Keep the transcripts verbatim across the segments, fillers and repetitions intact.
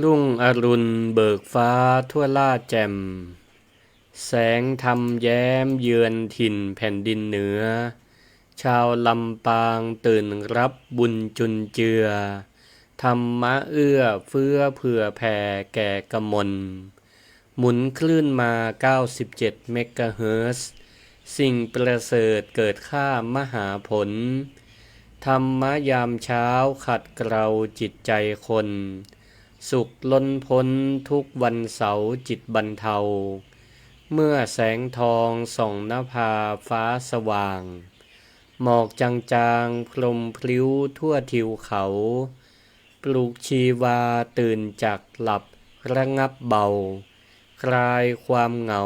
รุ่งอรุณเบิกฟ้าทั่วล่าแจ่ม แสงธรรมแย้มเยือนถิ่นแผ่นดินเหนือ ชาวลำปางตื่นรับบุญจุนเจือ ธรรมะเอื้อเฟื้อเผื่อแผ่แก่กมล หมุนคลื่นมา เก้าสิบเจ็ด เมกะเฮิรตซ์ สิ่งประเสริฐเกิดค่ามหาผล ธรรมะยามเช้าขัดเกลาจิตใจคน สุขล้นพ้นทุกวันเสาร์จิตบรรเทา เมื่อแสงทองส่องนภาฟ้าสว่าง หมอกจางๆพรมพลิ้วทั่วทิวเขา ปลุกชีวาตื่นจากหลับระงับเบา คลายความเหงา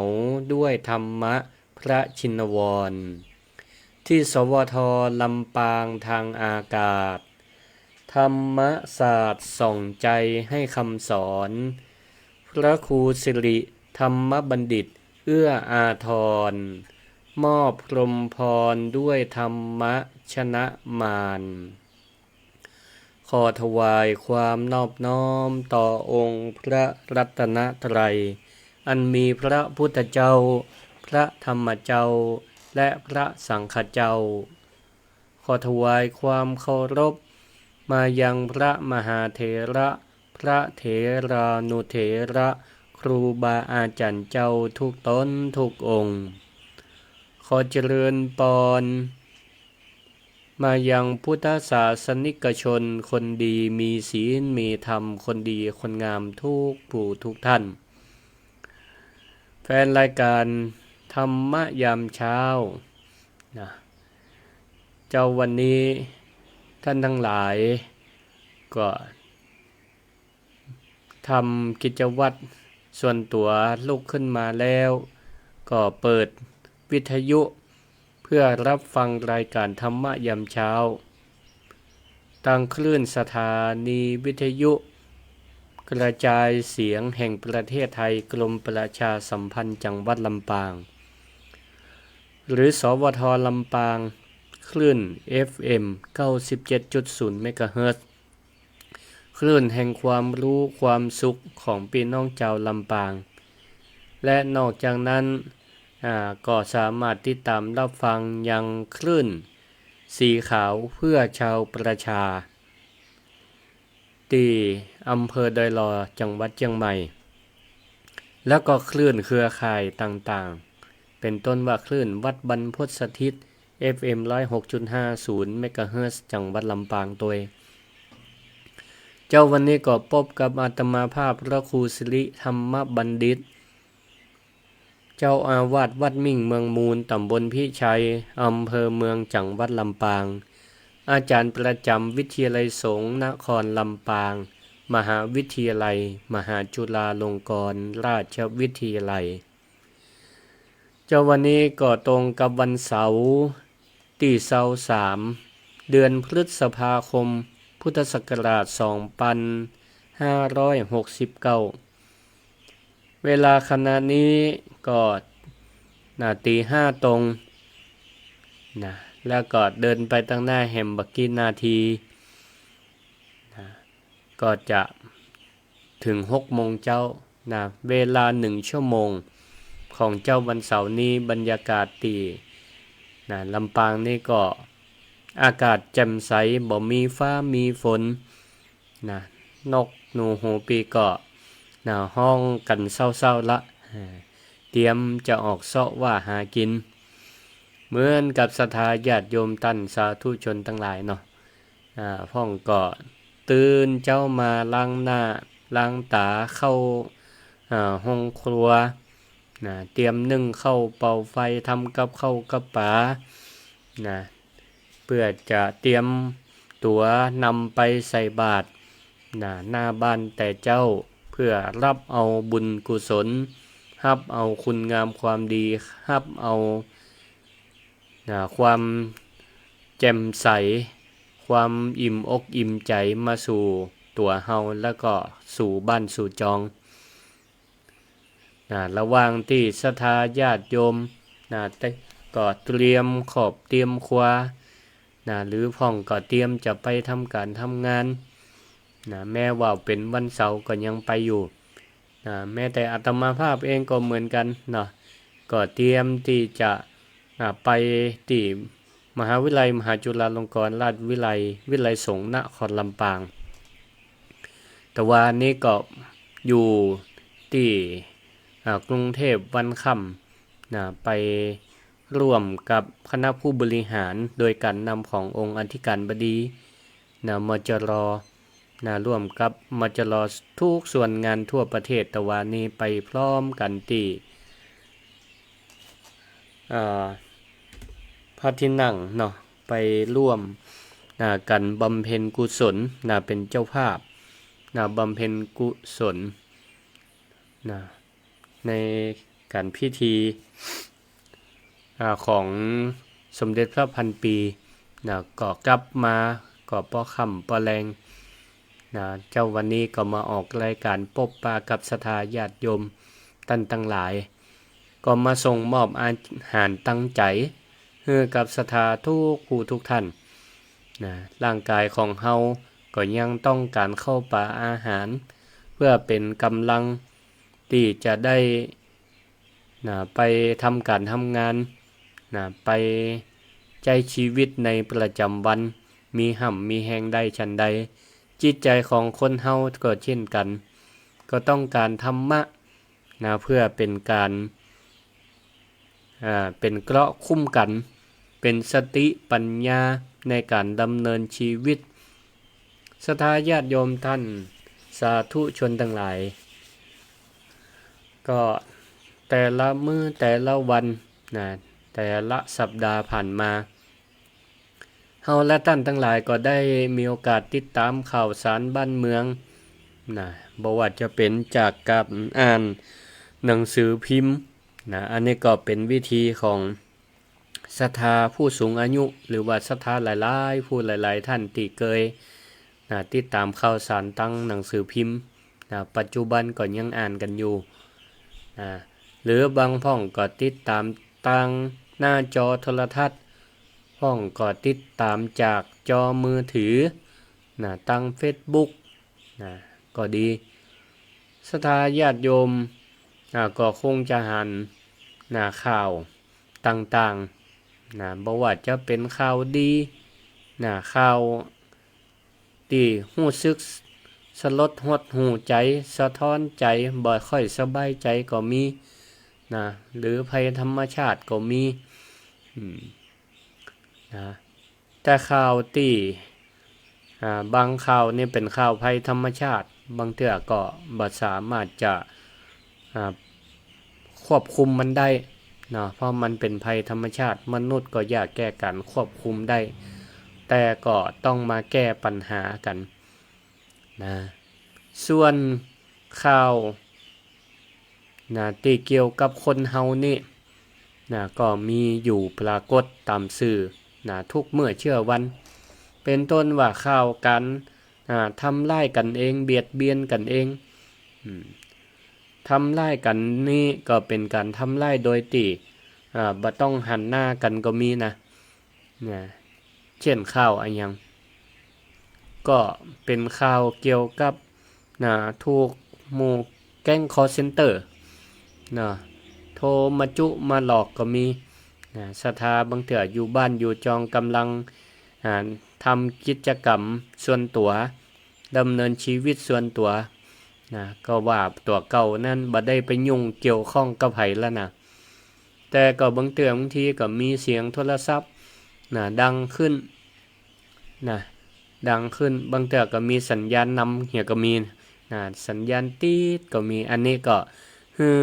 ด้วยธรรมะพระชินวร ที่ สวท ลำปางทางอากาศ ธรรมศาสตร์ส่องใจให้คำสอน พระครูสิริธรรมบัณฑิตเอื้ออาทร มอบพรหมพรด้วยธรรมะชนะมาร ขอถวายความนอบน้อมต่อองค์พระรัตนตรัย อันมีพระพุทธเจ้า พระธรรมเจ้า และพระสังฆเจ้า ขอถวายความเคารพมายังพระมหาเถระ พระเถรานุเถระ ครูบาอาจ๋ารย์เจ้าทุกต๋นทุกองค์ ขอเจริญปอน มายังพุทธศาสนิกชนคนดีมีศีลมีธรรม คนดีคนงามทุกผู้ทุกท่าน แฟนรายการธรรมะยามเช้านะ เจ้าวันนี้ท่านทั้งหลายก็ ทำกิจวัตรส่วนตั๋ว ลุกขึ้นมาแล้ว ก็เปิดวิทยุเพื่อรับฟังรายการธรรมะยามเช้า ตางคลื่นสถานีวิทยุกระจายเสียงแห่งประเทศไทย กรมประชาสัมพันธ์จังหวัดลำปาง หรือ สวท ลำปาง คลื่น เอฟเอ็ม เก้าสิบเจ็ดจุดศูนย์ เมกะเฮิรตซ์ คลื่นแห่งความรู้ความสุขของปี้น้องจาวลำปาง และนอกจากนั้น อ่า ก็สามารถติดตามรับฟังยังคลื่นสีขาวเพื่อชาวประชา ตี้อำเภอดอยหล่อ จังหวัดเจียงใหม่ แล้วก็คลื่นเครือข่ายต่างๆ เป๋นต้นว่าคลื่นวัดบรรพตสถิต เอฟเอ็ม ร้อยหกจุดห้าศูนย์ เมกะเฮิรตซ์ จังหวัดลำปางตวย เจ้าวันนี้ก็ปบกับอาตมาภาพพระครูสิริธรรมบัณฑิต เจ้าอาวาสวัดมิ่งเมืองมูล ต๋ำบลพิชัย อำเภอเมือง จังหวัดลำปาง อาจ๋ารย์ประจ๋ำวิทยาลัยสงฆ์นครลำปาง มหาวิทยาลัยมหาจุฬาลงกรณราชวิทยาลัย เจ้าวันนี้ก็ตรงกับวันเสาร์ ตี้ซาวสาม เดือนพฤษภาคม พุทธศักราช สองปันห้าร้อยหกสิบเก้า เวลาขณะนี้ก็ นะ ตีห้าตรง นะ แล้วก็เดินไปตังหน้าแหมบ่กี่นาที นะ ก็จะ เถิงหกโมงเจ๊านะ เวลาหนึ่งชั่วโมงของเจ๊าวันเสาร์นี้ บรรยากาศตี้ นะ ลำปางนี่ก็อากาศแจ่มใส บ่มีฟ้ามีฝน นะ นกหนูหูปีก็ นะ ฮ้องกั๋นเศร้าๆ ละ อ่า เตรียมจะออกเซาะว่าหากิ๋น เหมือนกับศรัทธาญาติโยมต้านสาธุชนตังหลายเนาะ อ่า พ่องก็ตื่นเจ๊ามาล้างหน้าล้างต๋าเข้า อ่า ห้องครัว นะ เตรียมนึ่งข้าวเป่าไฟ ทำกับข้าวกับป๋า นะ เปื้อจะเตรียมตั๋วนำไปใส่บาตร นะ หน้าบ้านแต่เจ๊า เปื้อฮับเอาบุญกุศล ฮับเอาคุณงามความดี ฮับเอา นะ ความแจ่มใส ความอิ่มอกอิ่มใจ๋มาสู่ตั๋วเฮา แล้วก็สู่บ้านสู่จอง นะ ระหว่างตี้ศรัทธาญาติโยม นะ แต่ก็เตรียมครอบเตรียมครัว นะ หรือพ่องก็เตรียมจะไปทำก๋านทำงาน นะ แม้ว่าเป๋นวันเสาร์ก็ยังไปอยู่ นะ แม้แต่อาตมาภาพเองก็เหมือนกั๋นเนาะ ก็เตรียมตี้จะ นะ ไปตี้มหาวิทยาลัยมหาจุฬาลงกรณราชวิทยาลัย วิทยาลัยสงฆ์นครลำปาง แต่ว่านี้ก็อยู่ตี้ อ่า กรุงเทพฯวันค่ำ นะ ไปร่วมกับคณะผู้บริหาร โดยก๋านนำขององค์อธิการบดี นะ มจร นะ ร่วมกับ มจร ทุกส่วนงานทั่วประเทศ แต่ว่านี้ไปพร้อมกั๋นตี้ อ่า พระที่นั่งเนาะ ไปร่วม นะ กั๋นบำเพ็ญกุศล นะ เป๋นเจ้าภาพ นะ บำเพ็ญกุศล นะ ในก๋านพิธี อ่า ของสมเด็จพระพันปี นะ ก็กลับมาก็ปอค่ำปอแลง นะ เจ๊าวันนี้ก็มาออกรายก๋านปบปะกับศรัทธาญาติโยมต้านตังหลาย ก็มาส่งมอบอาหารตังใจ๋หื้อกับศรัทธาทุกผู้ทุกท่าน นะ ร่างก๋ายของเฮาก็ยังต้องก๋านข้าวป๋าอาหาร เพื่อเป๋นก๋ำลังตี้จะได้ นะ ไปทำก๋านทำงาน นะ ไปใจ๊ชีวิตในประจ๋ำวัน มีฮ่ำมีแฮงได้ฉันใด จิตใจ๋ของคนเฮาก็เช่นกั๋น ก็ต้องก๋านธรรมะ นะ เพื่อเป๋นก๋าน อ่า เป๋นเกราะคุ้มกั๋น เป๋นสติปัญญาในก๋านดำเนินชีวิต ศรัทธาญาติโยมต้านสาธุชนตังหลาย ก็แต่ละมื้อแต่ละวัน นะ แต่ละสัปดาห์ผ่านมา เฮาและต้านตังหลายก็ได้มีโอกาสติดต๋ามข่าวสารบ้านเมือง นะ บ่ว่าจะเป๋นจากก๋านอ่านหนังสือพิมพ์ นะ อันนี้ก็เป๋นวิธีของศรัทธาผู้สูงอายุ หรือว่าศรัทธาหลายๆ ผู้หลายๆ ต้านตี้เกย นะ ติดต๋ามข่าวสารตางหนังสือพิมพ์ นะ ปัจจุบันก็ยังอ่านกั๋นอยู่ นะ หรือบางพ่องก็ติดต๋ามตางหน้าจอโทรทัศน์ พ่องก็ติดต๋ามจากจอมือถือ นะ ตางเฟซบุ๊ก นะ ก็ดี ศรัทธาญาติโยม นะ ก็คงจะหัน นะ ข่าวต่างๆ นะ บ่ว่าจะเป๋นข่าวดี นะ ข่าวตี้ฮู้สึกสลดหดหู่ใจ๋ สะท้อนใจ๋ บ่ค่อยสบายใจ๋ก็มี นะ หรือภัยธรรมชาติก็มี อืม นะ แต่ข่าวตี้ อ่า บางข่าวนี่เป๋นข่าวภัยธรรมชาติ บางเตื้อก็บ่สามารถจะ อ่า ควบคุมมันได้เนาะ เพราะมันเป๋นภัยธรรมชาติ มนุษย์ก็ยากแก่ก๋านควบคุมได้ แต่ก็ต้องมาแก้ปัญหากั๋นนะ ส่วนข่าว นะ ตี้เกี่ยวกับคนเฮานี่ นะ ก็มีอยู่ปรากฏต๋ามสื่อ นะ ทุกเมื่อเชื่อวัน เป๋นต้นว่าข่าวก๋าน อ่า ทำร้ายกั๋นเอง เบียดเบียนกั๋นเอง อืม ทำร้ายกั๋นนี่ก็เป๋นก๋านทำร้ายโดยตี้ อ่า บ่ต้องหันหน้ากั๋นก็มีนะ นะ เจ้นข่าวอะหยัง ก็เป๋นข่าวเกี่ยวกับ นะ ถูกหมู่แก๊งคอลเซ็นเตอร์ นะ โทรมาจุมาหลอกก็มี นะ ศรัทธาบางเตื้ออยู่บ้านอยู่จองก่ำลัง อ่า ทำกิจกรรมส่วนตั๋ว ดำเนินชีวิตส่วนตั๋ว นะ ก็ว่าตั๋วเก่านั้นบ่ได้ไปยุ่งเกี่ยวข้องกับใผแล้วนะ แต่ก็บางเตื้อบางทีก็มีเสียงโทรศัพท์ นะ ดังขึ้น นะ ดังขึ้น บางเตื้อก็มีสัญญาณนำเหียก็มี นะ สัญญาณตี๊ดก็มี อันนี้ก็หื้อ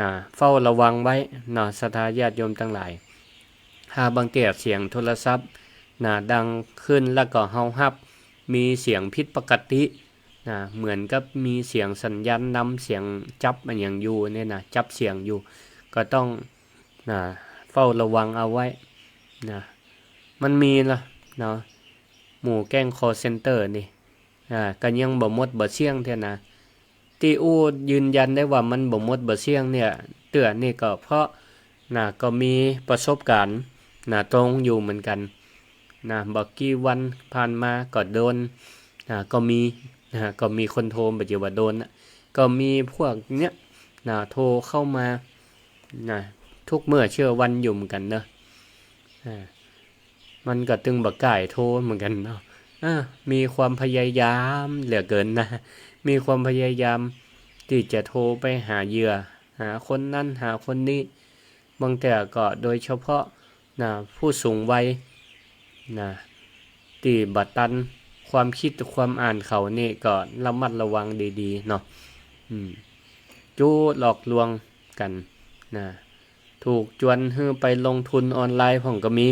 นะ เฝ้าระวังไว้เนาะ ศรัทธาญาติโยมตังหลาย ถ้าบางเตื้อเสียงโทรศัพท์ นะ ดังขึ้นแล้วก็เฮาฮับ มีเสียงผิดปกติ นะ เหมือนกับมีเสียงสัญญาณนำ เสียงจับอะหยังอยู่เนี่ยนะ จับเสียงอยู่ ก็ต้อง นะ เฝ้าระวังเอาไว้ นะ มันมีละเนาะ หมู่แก๊งคอลเซ็นเตอร์นี่ อ่า ก็ยังบ่หมดบ่เสี้ยงเตื้อนะ ตี้อู้ยืนยันได้ว่ามันบ่หมดบ่เสี้ยงเนี่ย เตื้อนี่ก็เพราะ นะ ก็มีประสบก๋ารณ์ นะ ตรงอยู่เหมือนกั๋น นะ บ่กี่วันผ่านมาก็โดน นะ ก็มี นะ ก็มีคนโทร บ่ใจ้ว่าโดนนะ ก็มีพวกเนี้ย นะ โทรเข้ามา นะ ทุกเมื่อเช้าวันอยู่เหมือนกั๋นเนาะ อ่า มันก็ตึงบ่ก้าโทรเหมือนกั๋นเนาะ อ่า มีความพยายามเหลือเกินนะ มีความพยายามตี้จะโทรไปหาเหยื่อ หาคนนั้น หาคนนี้ บางเตื้อก็โดยเฉพาะ นะ ผู้สูงวัย นะ ตี้บ่ตันความกึ๊ดความอ่านเขานี่ก็ระมัดระวังดีๆ เนาะ อืม จุ๊หลอกลวงกั๋น นะ ถูกจวนหื้อไปลงทุนออนไลน์พ่องก็มี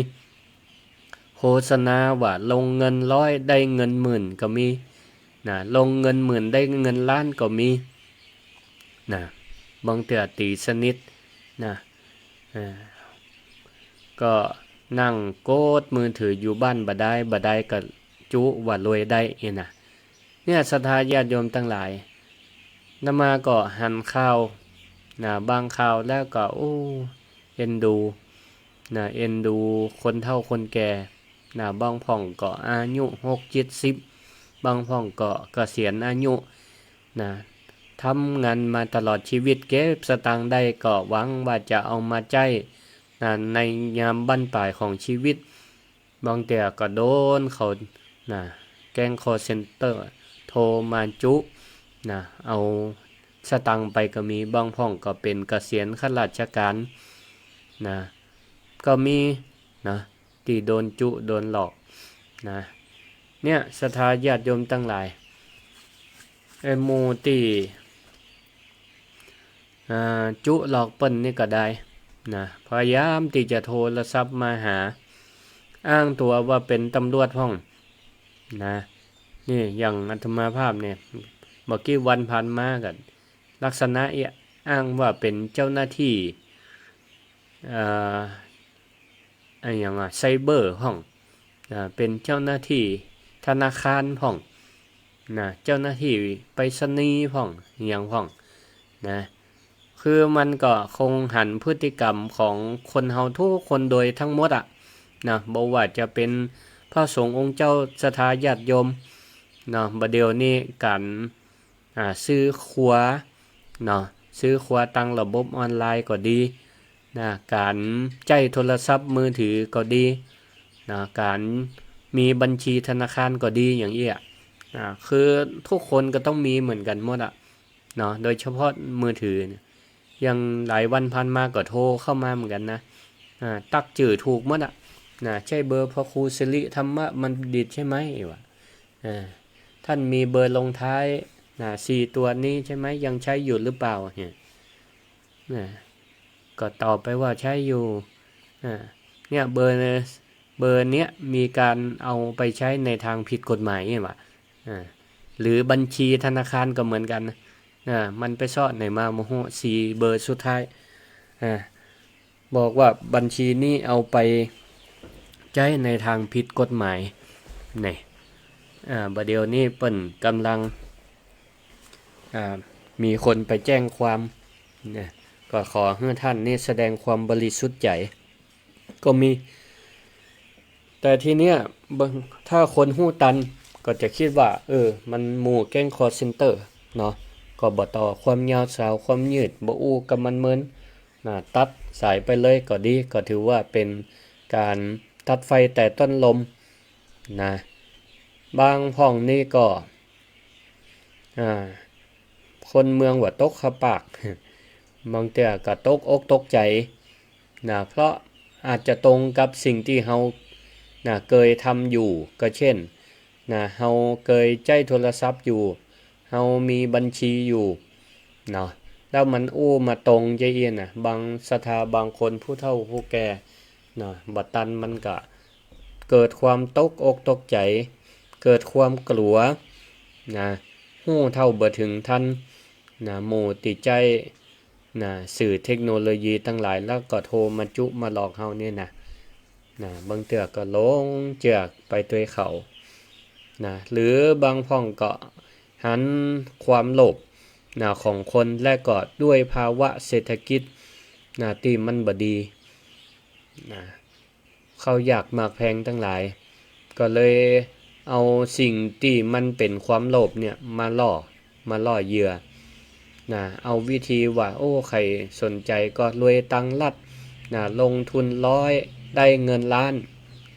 โฆษณาว่าลงเงินร้อยได้เงินหมื่นก็มี นะ ลงเงินหมื่นได้เงินล้านก็มี นะ บางเตื้อตี๋สนิท นะ อ่า ก็นั่งกดมือถืออยู่บ้านบ่ดาย บ่ดายก็จุ๊ว่ารวยได้เนี่ยนะ เนี่ยศรัทธาญาติโยมตังหลาย อาตมาก็หันข่าว นะ บางข่าวแล้วก็ โอ้ เอ็นดู นะ เอ็นดูคนเฒ่าคนแก่ นะ บางพ่องก็อายุหกเจ็ดสิบ บางพ่องก็เกษียณอายุ นะ ทำงานมาตลอดชีวิต เก็บสตางค์ได้ก็หวังว่าจะเอามาใจ๊ นะ ในยามบั้นปลายของชีวิต บางเตื้อก็โดนเขา นะ แก๊งคอลเซ็นเตอร์โทรมาจุ๊ นะ เอาสตางค์ไปก็มี บางพ่องก็เป๋นเกษียณข้าราชการ นะ ก็มี นะ ตี้โดนจุ๊โดนหลอก นะ เนี่ยศรัทธาญาติโยมตังหลาย ไอ้หมู่ตี้ อ่า จุ๊หลอกเปิ้นนี่ก็ได้ นะ พยายามตี้จะโทรศัพท์มาหา อ้างตั๋วว่าเป๋นตำรวจพ่อง นะ นี่อย่างอาตมาภาพเนี่ย บ่กี่วันผ่านมาก็ลักษณะเอี้ย อ้างว่าเป๋นเจ้าหน้าตี้ เอ่อ อะหยังอะ ไซเบอร์พ่อง อ่า เป๋นเจ้าหน้าตี้ธนาคารพ่อง นะ เจ้าหน้าตี้ไปรษณีย์พ่อง อะหยังพ่อง นะ คือมันก็คงหันพฤติกรรมของคนเฮาทุกคนโดยทั้งหมดอะ นะ บ่ว่าจะเป๋นพระสงฆ์องค์เจ้า ศรัทธาญาติโยม เนาะ บ่าเดี่ยวนี้ก๋าน อ่า ซื้อครัว เนาะ ซื้อครัวตางระบบออนไลน์ก็ดี นะ ก๋านใจ๊โทรศัพท์มือถือก็ดี นะ ก๋านมีบัญชีธนาคารก็ดี อย่างอี้อะ อ่า คือทุกคนก็ต้องมีเหมือนกั๋นหมดอะ เนาะ โดยเฉพาะมือถือเนี่ย อย่างหลายวันผ่านมาก็โทรเข้ามาเหมือนกั๋นนะ อ่า ตั๊กจื้อถูกหมดอะ นะ ใจ้เบอร์พระครูสิริธรรมบัณฑิตใช่ไหม ว่า อ่า ท่านมีเบอร์ลงท้าย นะ สี่ตัวนี้ใช่ไหม ยังใช้อยู่หรือเปล่า เนี่ย นะ ก็ตอบไปว่าใช้อยู่ อ่า เนี่ย เบอร์ เบอร์เนี้ยมีการเอาไปใช้ในทางผิดกฎหมาย เนี่ยว่ะ อ่า หรือบัญชีธนาคารก็เหมือนกั๋นนะ อ่า มันไปเซาะไหนมาบ่ฮู้ สี่เบอร์สุดท้าย อ่า บอกว่าบัญชีนี้เอาไปใจ๊ในตางผิดกฎหมาย นี่ อ่า บ่าเดี่ยวนี้เปิ้นก่ำลัง อ่า มีคนไปแจ้งความ นะ ก็ขอหื้อต้านนี้แสดงความบริสุทธิ์ใจ๋ ก็มี แต่ทีเนี้ย บาง ถ้าคนฮู้ตัน ก็จะกึ๊ดว่า เออ มันหมู่แก๊งคอลเซ็นเตอร์ เนาะ ก็บ่ต่อความยาวสาวความยืด บ่อู้กับมันเมิน นะ ตัดสายไปเลยก็ดี ก็ถือว่าเป๋นก๋านตัดไฟแต่ต้นลม นะ บางพ่องนี่ก็ อ่า คนเมืองว่าตกขาวปาก บางเตื้อก็ตกอกตกใจ๋ นะ เพราะอาจจะตรงกับสิ่งตี้เฮา นะ เกยทำอยู่ ก็เจ้น นะ เฮาเกยใจ๊โทรศัพท์อยู่ เฮามีบัญชีอยู่ เนาะ แล้วมันอู้มาตรงจะอี้นะ บางศรัทธา บางคนผู้เฒ่าผู้แก่ เนาะ บ่ตันมันก็เกิดความตกอกตกใจ๋ เกิดความกลัว นะ ฮู้เต้าบ่เถิงตัน นะ หมู่ตี้ใจ๊ นะ สื่อเทคโนโลยีตังหลาย แล้วก็โทรมาจุมาหลอกเฮาเนี่ยนะ นะ บางเตื้อก็หลงเจื้อไปตวยเขา นะ หรือบางพ่องก็หันความโลภ นะ ของคน และก็ด้วยภาวะเศรษฐกิจ นะ ตี้มันบ่ดี นะ ข้าวยากหมากแพงตังหลาย ก็เลย เอาสิ่งตี้มันเป๋นความโลภเนี่ยมาล่อ มาล่อเหยื่อ นะ เอาวิธีว่า โอ้ ใผสนใจ๋ก็รวยตังรัฐ นะ ลงทุนร้อยได้เงินล้าน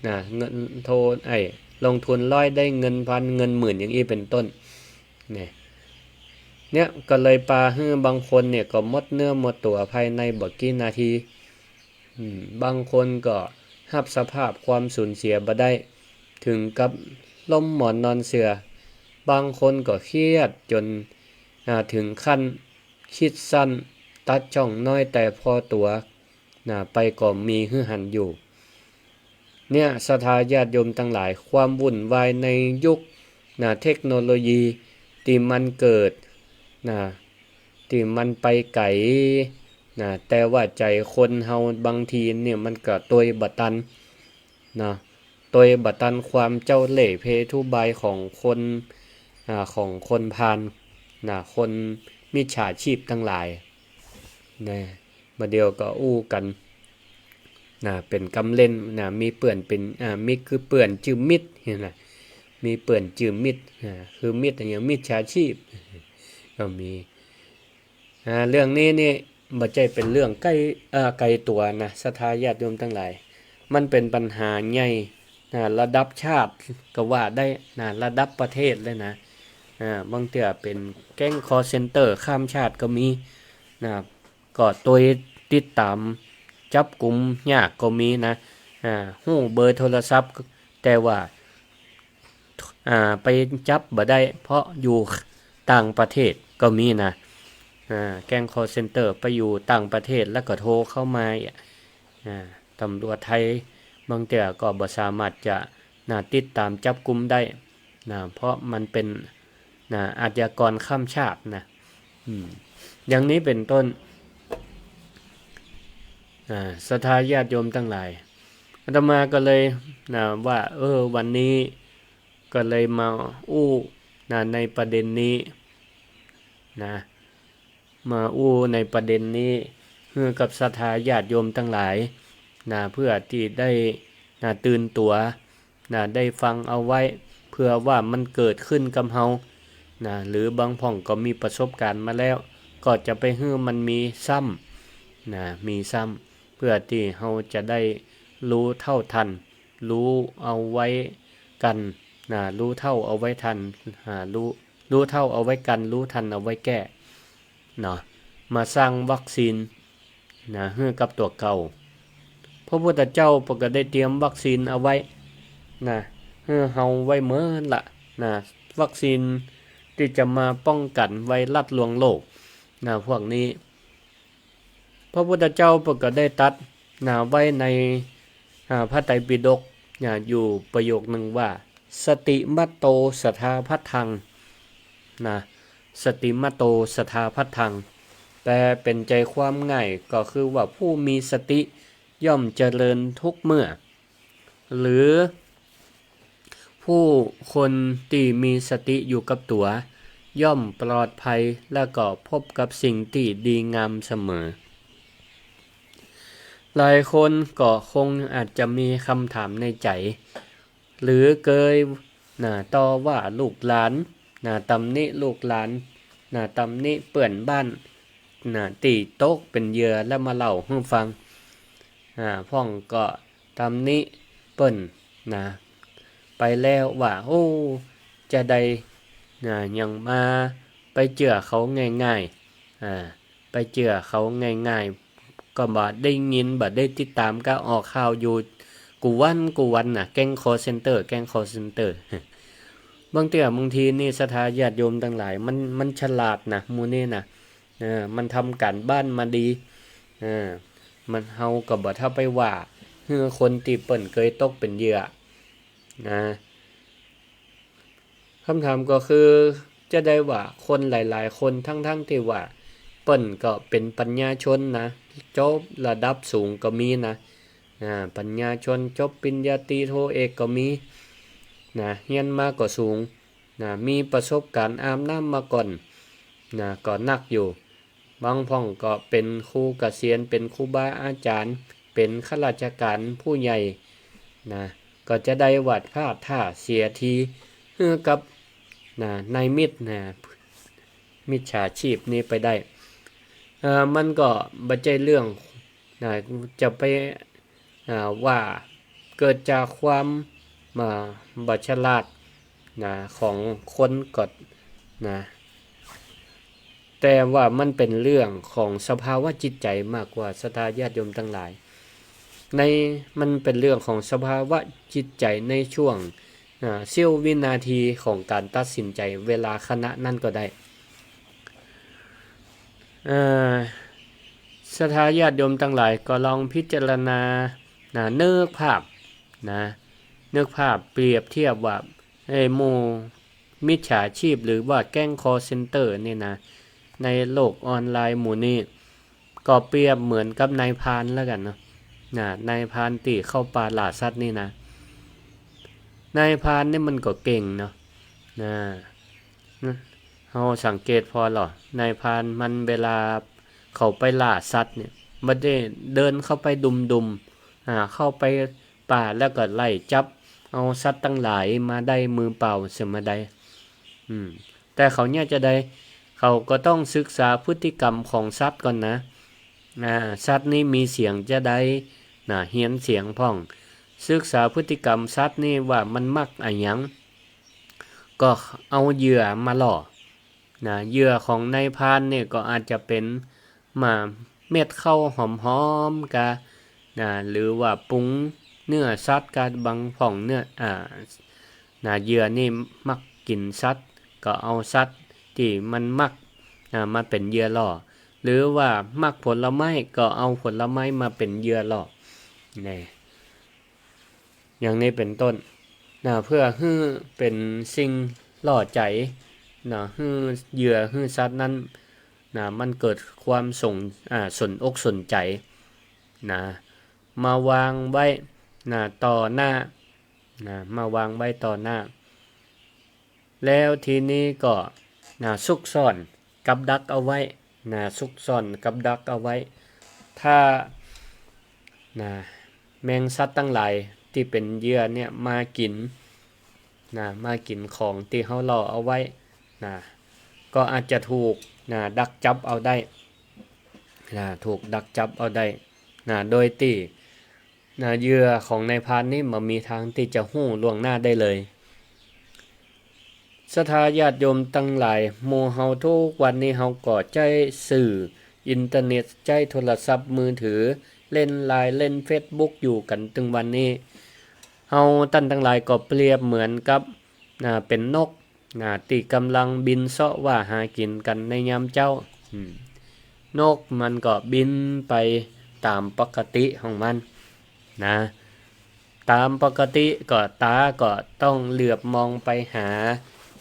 นะ เงินโท ไอ้ ลงทุนร้อยได้เงินพัน เงินหมื่น อย่างอี้เป๋นต้น เนี่ย เนี่ยก็เลยปาหื้อบางคนเนี่ยก็หมดเนื้อหมดตั๋วภายในบ่กี่นาที อืม บางคนก็ฮับสภาพความสูญเสียบ่ได้ เถิงกับล้มหมอนนอนเสื่อ บางคนก็เครียดจ๋น อ่า เถิงขั้นคิดสั้น ตัดช่องน้อยแต่พอตั๋ว นะ ไปก็มีหื้อหันอยู่ เนี่ย ศรัทธาญาติโยมตังหลาย ความวุ่นวายในยุค นะ เทคโนโลยีตี้มันเกิด นะ ตี้มันไปไก๋ นะ แต่ว่าใจ๋คนเฮาบางทีเนี่ยมันก็ตวยบ่ตัน นะ ตวยบ่ตันความเจ้าเล่ห์เพทุบายของคน อ่า ของคนพาล นะ คนมิจฉาชีพตังหลาย นะ บ่าเดี่ยวก็อู้กั๋น นะ เป๋นกำเล่น นะ มีเปื้อนเป๋น อ่า มี คือเปื้อนจื้อมิตร หั้นนะ มีเปื้อนจื้อมิตร อ่า คือมิตรอะหยัง มิจฉาชีพ ก็มี อ่า เรื่องนี้นี่บ่ใจ้เป๋นเรื่องใก้ เอ่อ ไก๋ตั๋วนะ ศรัทธาญาติโยมตังหลาย มันเป๋นปัญหาใหญ่ อ่า ระดับชาติก็ว่าได้นะ ระดับประเทศเลยนะ อ่า บางเตื้อเป๋นแก๊งคอลเซ็นเตอร์ข้ามชาติก็มีนะ ก็ตวยติดต๋ามจับกุมยากก็มีนะ อ่า ฮู้เบอร์โทรศัพท์ แต่ว่า อ่า ไปจับบ่ได้ เพราะอยู่ต่างประเทศก็มีนะ อ่า แก๊งคอลเซ็นเตอร์ไปอยู่ต่างประเทศแล้วก็โทรเข้ามา อ่า ตำรวจไทยบางเตื้อก็บ่สามารถจะ นะ ติดต๋ามจับกุมได้นะ เพราะมันเป๋น นะ อาชญากรข้ามชาตินะ อืม อย่างนี้เป๋นต้น อ่า ศรัทธาญาติโยมตังหลาย อาตมาก็เลย นะ ว่า เออ วันนี้ก็เลยมาอู้ นะ ในประเด็นนี้ นะ มาอู้ในประเด็นนี้ หื้อกับศรัทธาญาติโยมตังหลาย นะ เพื่อตี้ได้ นะ ตื่นตั๋ว นะ ได้ฟังเอาไว้ เผื่อว่ามันเกิดขึ้นกับเฮา นะ หรือบางพ่องก็มีประสบการณ์มาแล้ว ก็จะไปหื้อมันมีซ้ำ นะ มีซ้ำ เพื่อตี้เฮาจะได้ฮู้เท่าทัน ฮู้เอาไว้กั๋น นะ ฮู้เท่าเอาไว้ทัน อ่า ฮู้ ฮู้เท่าเอาไว้กั๋น ฮู้ทันเอาไว้แก้ เนาะ มาสร้างวัคซีน นะ หื้อกับตั๋วเก่า พระพุทธเจ้าเปิ้นก็ได้เตรียมวัคซีนเอาไว้ นะ หื้อเฮาไว้เมินละ นะ วัคซีนตี้จะมาป้องกั๋นไวรัสลวงโลก นะ พวกนี้ พระพุทธเจ้าเปิ้นก็ได้ตรัส นะ ไว้ใน อ่า พระไตรปิฎก นะ อยู่ประโยคนึ่งว่า สติมัตโต สทาพัทธัง นะ สติมัตโต สทาพัทธัง แปลเป๋นใจ๋ความง่ายก็คือว่า ผู้มีสติย่อมเจริญทุกเมื่อ หรือ ผู้คนตี้มีสติอยู่กับตั๋ว ย่อมปลอดภัย และก็พบกับสิ่งตี้ดีงามเสมอ หลายคนก็คงอาจจะมีกำถามในใจ๋ หรือเกย นะ ต่อว่าลูกหลาน นะ ตำหนิลูกหลาน นะ ตำหนิเปื้อนบ้าน นะ ตี้ตกเป๋นเหยื่อแล้วมาเล่าหื้อฟัง อ่า พ่องก็ตำหนิเปิ้น นะ ไปแล้วว่า โอ้ จะใด นะ หยังมาไปเจื้อเขาง่ายๆ อ่า ไปเจื้อเขาง่ายๆ ก็บ่ได้ยิน บ่ได้ติดต๋าม ก็ออกข่าวอยู่กู้วันกู้วันนะ แก๊งคอลเซ็นเตอร์ แก๊งคอลเซ็นเตอร์ บางเตื้อบางทีนี่ศรัทธาญาติโยมตังหลาย มัน มันฉลาดนะ หมู่นี้นะ เออ มันทำก๋านบ้านมาดี เออ มัน เฮาก็บ่เท่าไปว่า หื้อคนตี้เปิ้นเกยตกเป๋นเหยื่อ นะ กำถามก็คือ จะใดว่าคนหลายๆ คน ทั้งๆ ตี้ว่าเปิ้นก็เป๋นปัญญาชนนะ จบระดับสูงก็มีนะ อ่า ปัญญาชนจบปริญญาตรีโทเอกก็มีนะ เฮียนมาก็สูงนะ มีประสบก๋ารณ์อาบน้ำมาก่อนนะ ก็นักอยู่ บางพ่องก็เป๋นครูเกษียณ เป๋นครูบาอาจ๋ารย์ เป๋นข้าราชก๋ารผู้ใหญ่นะ ก็จะได้หวาดพลาดท่าเสียที หื้อกับ นะ นายมิจ นะ มิจฉาชีพนี้ไปได้ เอ่อ มันก็บ่ใจ้เรื่อง นะ จะไป อ่า ว่าเกิดจากความ อ่า บ่ฉลาด นะ ของคนก็ นะ แต่ว่ามันเป๋นเรื่องของสภาวะจิตใจ๋มากกว่า ศรัทธาญาติโยมตังหลาย ใน มันเป๋นเรื่องของสภาวะจิตใจ๋ในช่วง อ่า เสี้ยววินาทีของก๋านตัดสินใจ๋เวลาขณะนั้นก็ได้ เอ่อ ศรัทธาญาติโยมตังหลายก็ลองพิจารณา นะ นึกภาพ นะ นึกภาพเปรียบเทียบว่า ไอ้หมู่มิจฉาชีพหรือว่าแก๊งคอลเซ็นเตอร์นี่นะ ในโลกออนไลน์หมู่นี้ ก็เปรียบเหมือนกับนายพรานแล้วกั๋นเนาะ นะ นายพรานตี้เข้าป่าล่าสัตว์นี่นะ นายพรานนี่มันก็เก่งเนาะ นะ เฮาสังเกตผ่อลอ นายพรานมันเวลาเขาไปล่าสัตว์เนี่ย บ่ได้เดินเข้าไปดุมๆ อ่า เข้าไปป่าแล้วก็ไล่จับเอาสัตว์ตังหลายมาได้มือเปล่าเสียบ่ได้ อืม แต่เขาเนี่ยจะใด เขาก็ต้องศึกษาพฤติกรรมของสัตว์ก่อนนะ อ่า สัตว์นี้มีเสียงจะใด นะ เหียนเสียงพ่อง ศึกษาพฤติกรรมสัตว์นี้ว่ามันมักอะหยัง ก็เอาเหยื่อมาล่อ นะ เหยื่อของนายพรานเนี่ยก็อาจจะเป๋น มา เม็ดข้าวหอมๆ กา นะ หรือว่าปรุงเนื้อสัตว์กา บางพ่องเนื้อ อ่า นะ เหยื่อนี่มักกิ๋นสัตว์ ก็เอาสัตว์ตี้มันมัก นะ มาเป๋นเหยื่อล่อ หรือว่ามักผลไม้ ก็เอาผลไม้มาเป๋นเหยื่อล่อ นี่ อย่างนี้เป๋นต้น นะ เพื่อหื้อเป๋นสิ่งล่อใจ๋ นะ หื้อเหยื่อ หื้อสัตว์นั้น นะ มันเกิดความสน อ่า สนอกสนใจ๋ นะ มาวางไว้ นะ ต่อหน้า นะ มาวางไว้ต่อหน้า แล้วทีนี้ก็ นะ ซุกซ่อนกับดักเอาไว้ นะ ซุกซ่อนกับดักเอาไว้ ถ้า นะ แมงสัตว์ตังหลายตี้เป๋นเหยื่อเนี่ยมากิ๋น นะ มากิ๋นของตี้เฮาล่อเอาไว้ นะ ก็อาจจะถูก นะ ดักจับเอาได้ นะ ถูกดักจับเอาได้ นะ โดยตี้ นะ เหยื่อของนายพรานนี่บ่มีตางตี้จะฮู้ล่วงหน้าได้เลย ศรัทธาญาติโยมตังหลาย หมู่เฮาทุกวันนี้เฮาก็ใจ๊สื่ออินเทอร์เน็ต ใจ๊โทรศัพท์มือถือ เล่นไลน์ เล่นเฟซบุ๊กอยู่กั๋นตึงวันนี้ เฮาต้านตังหลายก็เปรียบเหมือนกับ นะ เป๋นนก นะ ตี้ก่ำลังบินเซาะว่าหากิ๋นกั๋นในยามเจ๊า อืม นกมันก็บินไปต๋ามปกติของมัน นะ ต๋ามปกติก็ต๋าก็ต้องเหลือบมองไปหา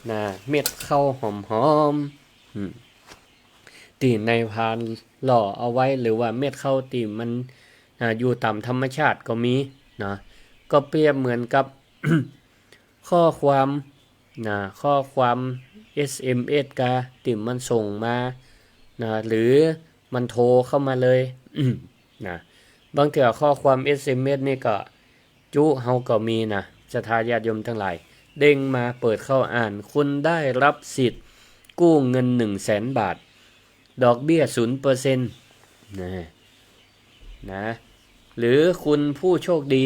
นะ เม็ดข้าวหอมๆ อืม ตี้นายพรานล่อเอาไว้ หรือว่าเม็ดข้าวตี้มัน อ่า อยู่ต๋ามธรรมชาติก็มี นะ ก็เปรียบเหมือนกับ ข้อความ นะ ข้อความ เอสเอ็มเอส กา ตี้มันส่งมา นะ หรือมันโทรเข้ามาเลย นะ บางเตื้อข้อความ เอสเอ็มเอส นี่ก็จุเฮาก็มีนะ ศรัทธาญาติโยมตังหลาย เด้งมาเปิดเข้าอ่าน คุณได้รับสิทธิ์กู้เงินหนึ่งแสนบาท ดอกเบี้ยศูนย์เปอร์เซ็นต์ นะ นะ หรือคุณผู้โชคดี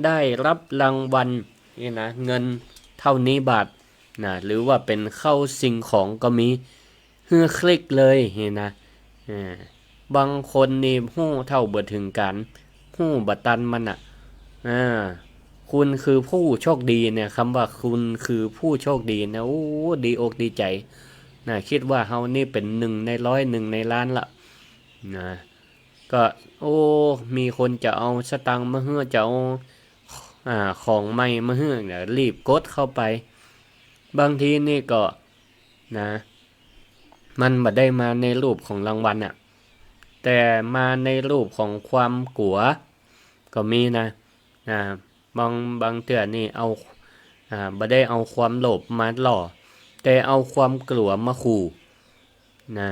ได้รับรางวัล นี่นะ เงินเต้านี้บาท นะ หรือว่าเป๋นเข้าสิ่งของก็มี หื้อคลิกเลย นี่นะ อ่า บางคนนี่ฮู้เต้าบ่เถิงก๋าน ฮู้บ่ตันมันน่ะ อ่า คุณคือผู้โชคดีเนี่ย กำว่าคุณคือผู้โชคดีเนี่ย โอ้ ดีอกดีใจ๋ นะ กึ๊ดว่าเฮานี่เป๋นหนึ่งในร้อย หนึ่งในล้านละ นะ ก็ โอ้ มีคนจะเอาสตางค์มาหื้อ จะเอา อ่า ของใหม่มาหื้อ เดี๋ยวรีบกดเข้าไป บางทีนี่ก็ นะ มันบ่ได้มาในรูปของรางวัลน่ะ แต่มาในรูปของความกั๋ว ก็มีนะ อ่า บาง บางเตื้อนี่เอา อ่า บ่ได้เอาความโลภมาล่อ แต่เอาความกั๋วมาขู่ นะ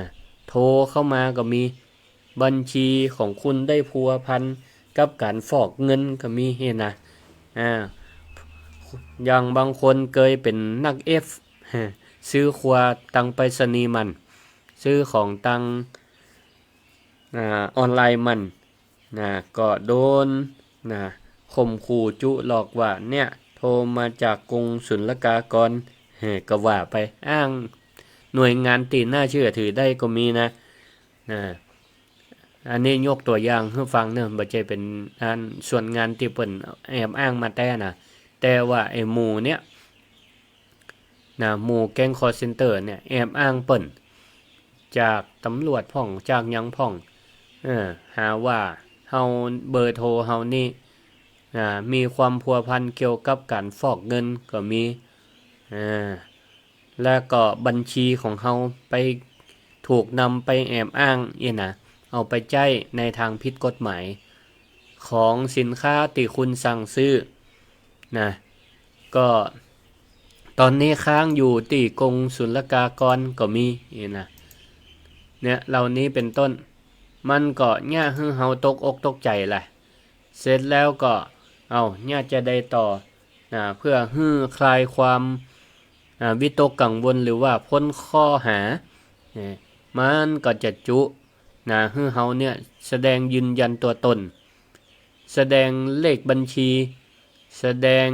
โทรเข้ามาก็มี บัญชีของคุณได้พัวพันกับก๋านฟอกเงินก็มี หั้นนะ อ่า อย่างบางคนเกยเป๋นนักเอฟ ซื้อครัวตังไปรษณีย์มัน ซื้อของตัง อ่า ออนไลน์มัน นะ ก็โดน นะ ข่มขู่จุหลอกว่า เนี่ย โทรมาจากกรมศุลกากร เฮ้ ก็ว่าไป อ้างหน่วยงานตี้น่าเชื่อถือได้ก็มีนะ นะ อันนี้ยกตั๋วอย่างหื้อฟังเนาะ บ่ใจ้เป๋นอันส่วนงานตี้เปิ้นแอบอ้างมาแต๊นะ แต่ว่าไอ้หมู่เนี่ย นะ หมู่แก๊งคอลเซ็นเตอร์เนี่ย แอบอ้างเปิ้น จากตำรวจพ่อง จากหยังพ่อง เออ หาว่าเฮา เบอร์โทรเฮานี่ นะ มีความพัวพันเกี่ยวกับก๋านฟอกเงินก็มี อ่า แล้วก็บัญชีของเฮาไปถูกนำไปแอบอ้างอี้นะ เอาไปใจ๊ในตางผิดกฎหมาย ของสินค้าตี้คุณสั่งซื้อ นะ ก็ต๋อนนี้ค้างอยู่ตี้กรมศุลกากรก็มีอี้นะ เนี่ย เหล่านี้เป๋นต้น มันก็เยียะหื้อเฮาตกอกตกใจ๋แหละ เสร็จแล้วก็ เอ้า เยียะจะใดต่อ นะ เพื่อหื้อคลายความ อ่า วิตกกังวลหรือว่าป๊นข้อหา เนี่ย มันก็จะจุ นะ หื้อเฮาเนี่ยแสดงยืนยันตั๋วตน แสดงเลขบัญชี แสดง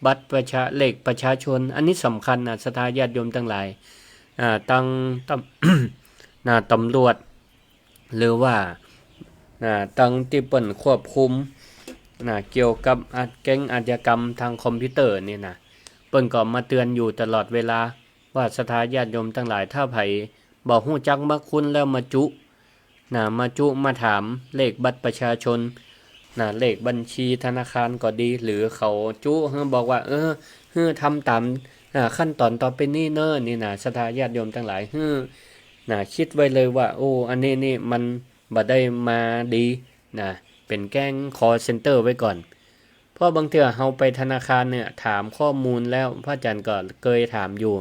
บัตรประชา เลขประชาชน อันนี้สำคัญนะ ศรัทธาญาติโยมตังหลาย อ่า ตัง ตำ นะ ตำรวจ หรือว่า นะ ตังตี้เปิ้นควบคุม นะ เกี่ยวกับอาช- แก๊งอาชญากรรมตางคอมพิวเตอร์นี่นะ เปิ้นก็มาเตือนอยู่ตลอดเวลา ว่าศรัทธาญาติโยมตังหลาย ถ้าใผบ่ฮู้จักมักคุ้นแล้วมาจุ นะ มาจุมาถามเลขบัตรประชาชน นะ เลขบัญชีธนาคารก็ดี หรือเขาจุหื้อบอกว่า เออ หื้อทำต๋าม อ่า ขั้นต๋อนต่อไปนี้เน้อ นี่นะ ศรัทธาญาติโยมตังหลาย หื้อ นะ กึ๊ดไว้เลยว่า โอ้ อันนี้นี่มันบ่ได้มาดี นะ เป๋นแก๊งคอลเซ็นเตอร์ไว้ก่อน เพราะบางเตื้อเฮาไปธนาคารเนี่ย ถามข้อมูลแล้ว พระอาจารย์ก็เกยถามอยู่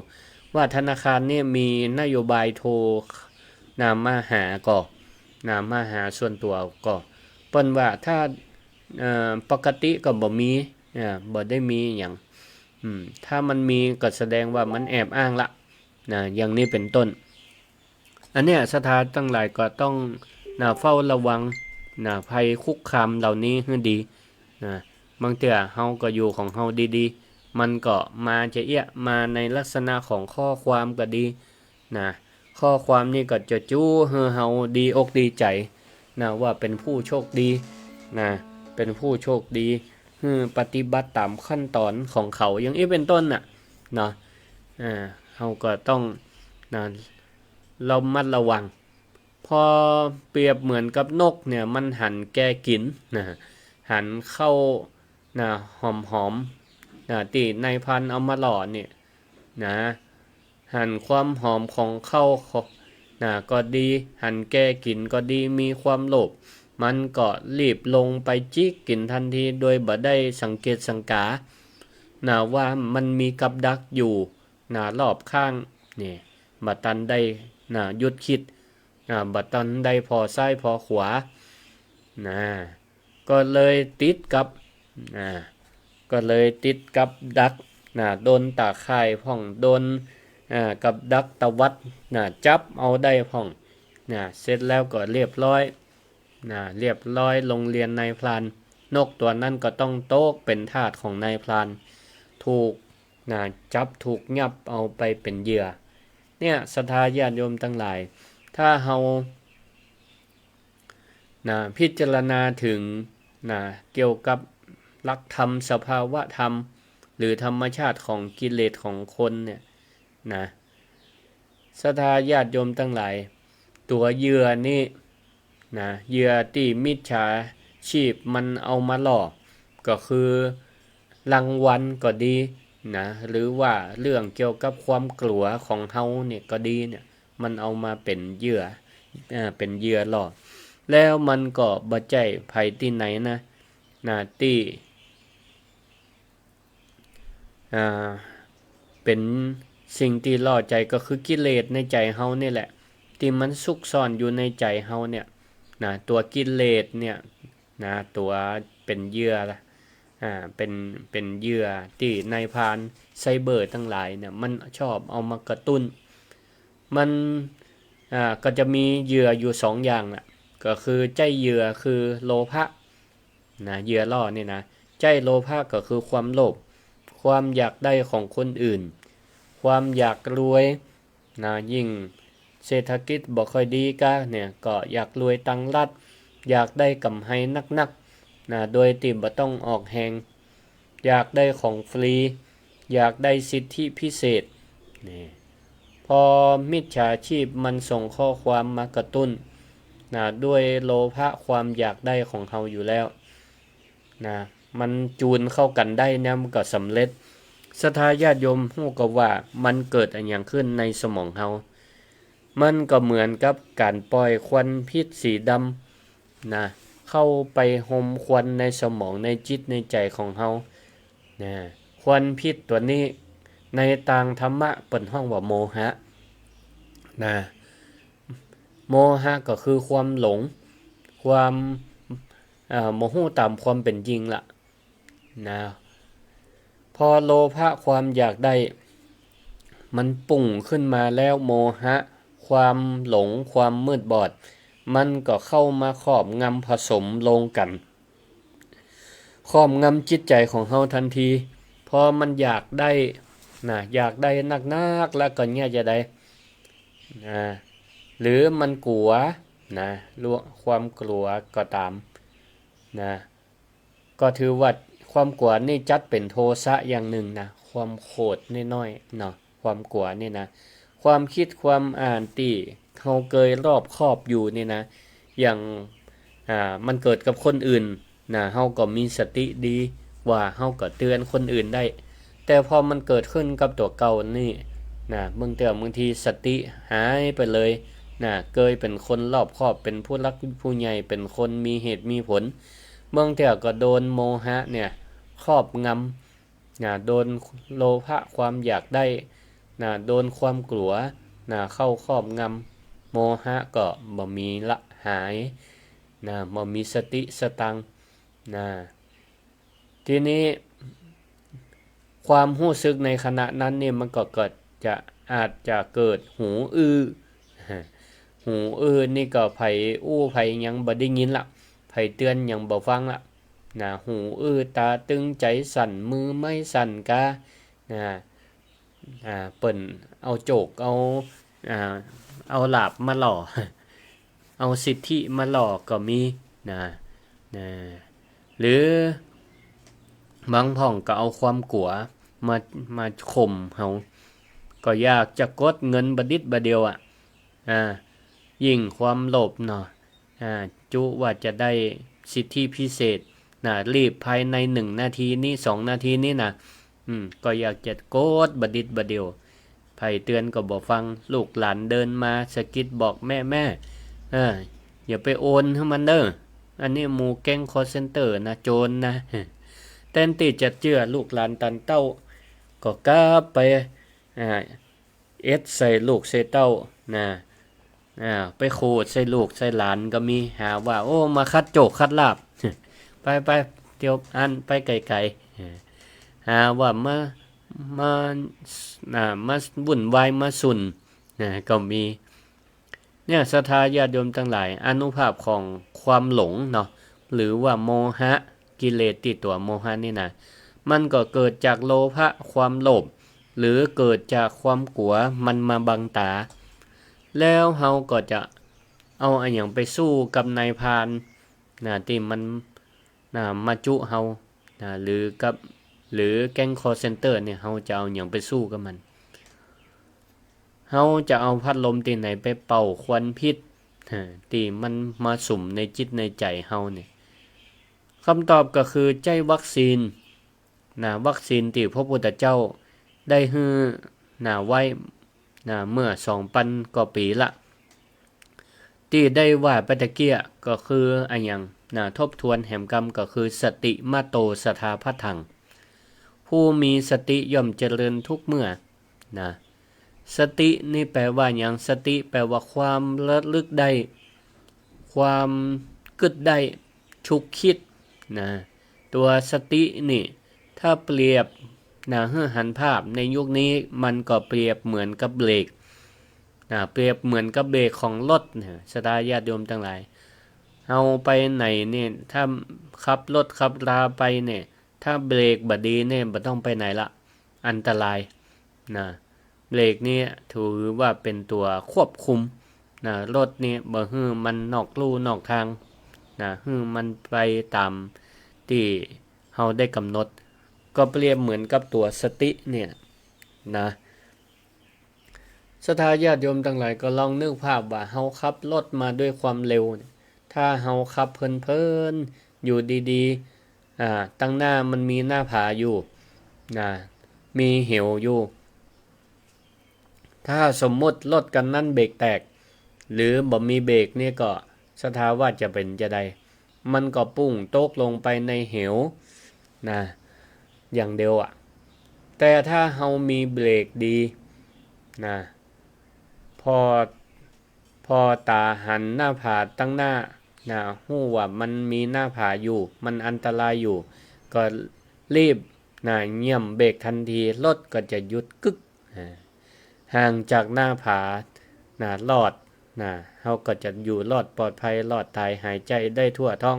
ว่าธนาคารเนี่ยมีนโยบายโทร นะ มาหาก่อ นะ มาหาส่วนตั๋วก่อ เปิ้นว่าถ้า เอ่อ ปกติก็บ่มี อ่า บ่ได้มีหยัง อืม ถ้ามันมีก็แสดงว่ามันแอบอ้างละ นะ อย่างนี้เป๋นต้น อันเนี้ยศรัทธาตังหลายก็ต้อง นะ เฝ้าระวัง นะ ภัยคุกคามเหล่านี้หื้อดี นะ บางเตื้อเฮาก็อยู่ของเฮาดีๆ มันก็มาจะเอี้ยะ มาในลักษณะของข้อความก็ดี นะ ข้อความนี่ก็จะจุหื้อเฮาดีอกดีใจ๋ นะ ว่าเป๋นผู้โชคดี นะ เป๋นผู้โชคดี หื้อปฏิบัติต๋ามขั้นต๋อนของเขา อย่างอี้เป๋นต้นน่ะ เนาะ อ่า เฮาก็ต้อง นะ ระมัดระวัง พอเปรียบเหมือนกับนกเนี่ย มันหันแกกิ๋น นะ หันข้าว นะ หอมๆ นะ ตี้นายพรานเอามาหล่อเนี่ย นะ หันความหอมของข้าว นะ ก็ดี หันแกกิ๋นก็ดี มีความโลภ มันก็รีบลงไปจิกกิ๋นตันที โดยบ่ได้สังเกตสังกา นะ ว่ามันมีกับดักอยู่ นะ รอบข้าง นี่ บ่ตันได้ นะ หยุดกึ๊ด อ่า บ่ตันได้ผ่อซ้ายผ่อขวา นะ ก็เลยติดกับ อ่า ก็เลยติดกับดัก นะ โดนต๋าข่ายพ่อง โดน อ่า กับดักตวัด นะ จับเอาได้พ่อง นะ เสร็จแล้วก็เรียบร้อย นะ เรียบร้อย โรงเรียนนายพราน นกตั๋วนั้นก็ต้องตกเป๋นทาสของนายพราน ถูก นะ จับถูกยับเอาไปเป๋นเหยื่อ เนี่ย ศรัทธาญาติโยมตังหลาย ถ้าเฮา นะ พิจารณาเถิง นะ เกี่ยวกับหลักธรรม สภาวะธรรม หรือธรรมชาติของกิเลสของคนเนี่ย นะ ศรัทธาญาติโยมตังหลาย ตั๋วเหยื่อนี่ นะ เหยื่อตี้มิจฉาชีพมันเอามาหลอก ก็คือรางวัลก็ดี นะ หรือว่าเรื่องเกี่ยวกับความกลัวของเฮาเนี่ยก็ดีเนี่ย มันเอามาเป๋นเหยื่อ อ่า เป๋นเหยื่อหลอก แล้วมันก็บ่ใจ้ใผตี้ไหนนะ นะ ตี้ อ่า เป๋นสิ่งตี้ล่อใจ๋ ก็คือกิเลสในใจ๋เฮานี่แหละ ตี้มันซุกซ่อนอยู่ในใจ๋เฮาเนี่ย นะ ตั๋วกิเลสเนี่ย นะ ตั๋วเป๋นเหยื่อ อ่า เป๋น เป๋นเหยื่อตี้นายพรานไซเบอร์ตังหลายเนี่ย มันชอบเอามากระตุ้น มัน อ่า ก็จะมีเหยื่ออยู่สองอย่างแหละ ก็คือใจ๊เหยื่อคือโลภะ นะ เหยื่อล่อนี่นะ ใจ๊โลภะก็คือความโลภ ความอยากได้ของคนอื่น ความอยากรวย นะ ยิ่งเศรษฐกิจบ่ค่อยดีกาเนี่ย ก็อยากรวยตังรัฐ อยากได้กำไรนักๆ นะ โดยตี้บ่ต้องออกแฮง อยากได้ของฟรี อยากได้สิทธิพิเศษ นี่ พอมิจฉาชีพมันส่งข้อความมากระตุ้น นะ ด้วยโลภะความอยากได้ของเฮาอยู่แล้ว นะ มันจูนเข้ากั๋นได้เนี่ย มันก็สำเร็จ ศรัทธาญาติโยมฮู้ก่อว่ามันเกิดอะหยังขึ้นในสมองเฮา มันก็เหมือนกับก๋านปล่อยควันพิษสีดำ นะ เข้าไปฮมควันในสมองในจิตในใจ๋ของเฮา นะ ควันพิษตั๋วนี้ในตางธรรมะเปิ้นฮ้องว่าโมหะ นะ โมหะก็คือความหลง ความ เอ่อ บ่ฮู้ต๋ามความเป๋นจริงละ นะ พอโลภะความอยากได้ มันปุ้งขึ้นมาแล้ว โมหะ ความหลง ความมืดบอด มันก็เข้ามาครอบงำผสมลงกั๋น ครอบงำจิตใจ๋ของเฮาตันที พอมันอยากได้ นะ อยากได้นักๆ แล้วก็เยียะจะใด นะ หรือมันกั๋ว นะ ลวะ ความกั๋วก็ต๋าม นะ ก็ถือว่าความกั๋วนี่จัดเป๋นโทสะอย่างนึ่งนะ ความโขดน้อยๆ เนาะ ความกั๋วนี่นะ ความกึ๊ดความอ่านตี้เฮาเกยรอบคอบอยู่นี่นะ อย่าง อ่า มันเกิดกับคนอื่นนะ เฮาก็มีสติดีกว่า เฮาก็เตือนคนอื่นได้ แต่พอมันเกิดขึ้นกับตั๋วเก่านี่นะ บางเตื้อบางทีสติหายไปเลยนะ เกยเป๋นคนรอบคอบ เป๋นผู้หลักผู้ใหญ่ เป๋นคนมีเหตุมีผล บางเตื้อก็โดนโมหะเนี่ยครอบงำนะ โดนโลภะความอยากได้นะ โดนความกั๋วนะเข้าครอบงำ โมหะก็บ่มีละหายนะ บ่มีสติสตังค์นะ ทีนี้ ความฮู้สึกในขณะนั้นนี่มันก็เกิดจะ อาจจะเกิดหูอื้อ หูอื้อนี่ก็ใผอู้ใผหยังบ่ได้ยินละ ใผเตือนหยังบ่ฟังละนะ หูอื้อ ต๋าตึง ใจ๋สั่น มือไม้สั่นกานะ อ่า เปิ้นเอาโจก เอา อ่า เอาหลาบมาหล่อ เอาสิทธิมาหล่อก็มีนะ นะ หรือบางพ่องก็เอาความกั๋วมา มาข่มเฮา ก็อยากจะกดเงินบ่ดิดบ่าเดียวอะ อ่า ยิ่งความโลภเนาะ อ่า จุว่าจะได้สิทธิพิเศษนะ รีบภายในหนึ่งนาทีนี้ สองนาทีนี้นะ อืม ก็อยากจะกดบ่ดิดบ่าเดียว ใผเตือนก็บ่ฟัง ลูกหลานเดินมาสะกิดบอก แม่ แม่ เออ อย่าไปโอนหื้อมันเน่อ อันนี้หมู่แก๊งคอลเซ็นเตอร์นะ โจรนะ แทนตี้จะเจื้อลูกหลานตันเต้า ก็กลับไป อ่า เอ็ดใส่ลูกใส่เต้านะ อ่า ไปขูดใส่ลูกใส่หลานก็มี หาว่า โอ้ มาคัดโจกคัดลาภ ไป ไป เตียวอั้นไปไก๋ๆ หาว่ามา มา อ่า มาวุ่นวาย มาสุนนะ ก็มี เนี่ย ศรัทธาญาติโยมตังหลาย อานุภาพของความหลงเนาะ หรือว่าโมหะ กิเลสตี้ตั๋วโมหะนี่นะ มันก็เกิดจากโลภะ ความโลภ หรือเกิดจากความกั๋ว มันมาบังต๋า แล้วเฮาก็จะเอาอะหยังไปสู้กับนายพรานนะ ตี้มัน นะ มาจุเฮานะ หรือกับ หรือแก๊งคอลเซ็นเตอร์เนี่ย เฮาจะเอาหยังไปสู้กับมัน เฮาจะเอาพัดลมตี้ไหนไปเป่าควันพิษ ฮะ ตี้มันมาสุมในจิตในใจ๋เฮาเนี่ย กำตอบก็คือใจ๊วัคซีนนะ วัคซีนตี้พระพุทธเจ้าได้หื้อนะ ไว้นะ เมื่อสองปันกว่าปี๋ละ ตี้ได้ว่าไปตะเกียะ ก็คืออะหยังนะ ทบทวนแหมกำ ก็คือสติมะโต สะทาพะทัง ผู้มีสติย่อมเจริญทุกเมื่อนะ สตินี่แปลว่าหยัง สติแปลว่าความระลึกได้ ความกึ๊ดได้ ฉุกคิดนะ ตัวสตินี่ ถ้าเปรียบนะ หื้อหันภาพในยุคนี้ มันก็เปรียบเหมือนกับเบรกนะ เปรียบเหมือนกับเบรกของรถนะ ศรัทธาญาติโยมตังหลาย เฮาไปไหนเนี่ย ถ้าขับรถขับราไปเนี่ย ถ้าเบรกบ่ดีเนี่ย บ่ต้องไปไหนละ อันตรายนะ เบรกเนี่ยถือว่าเป็นตัวควบคุมนะ รถเนี่ยบ่หื้อมันนอกลู่นอกทางนะ หื้อมันไปต๋ามตี้เฮาได้กำหนด ก็เปรียบเหมือนกับตัวสติเนี่ยนะ ศรัทธาญาติโยมตังหลายก็ลองนึกภาพว่าเฮาขับรถมาด้วยความเร็วเนี่ย ถ้าเฮาขับเพลินๆ อยู่ดีๆ อ่า ตังหน้ามันมีหน้าผาอยู่นะ มีเหวอยู่ ถ้าสมมุติรถคันนั้นเบรกแตก หรือบ่มีเบรกนี่ก็ ศรัทธาว่าจะเป๋นจาใด มันก็ปุ้งตกลงไปในเหวนะ อย่างเดียวอะ แต่ถ้าเฮามีเบรกดีนะ ผ่อ ผ่อต๋าหันหน้าผาตังหน้านะ ฮู้ว่ามันมีหน้าผาอยู่ มันอันตรายอยู่ ก็รีบนะ เหยียบเบรกทันที รถก็จะหยุดกึ๊ก อ่า ห่างจากหน้าผานะ รอดนะ เฮาก็จะอยู่รอดปลอดภัย รอดต๋ายหายใจ๋ได้ทั่วท้อง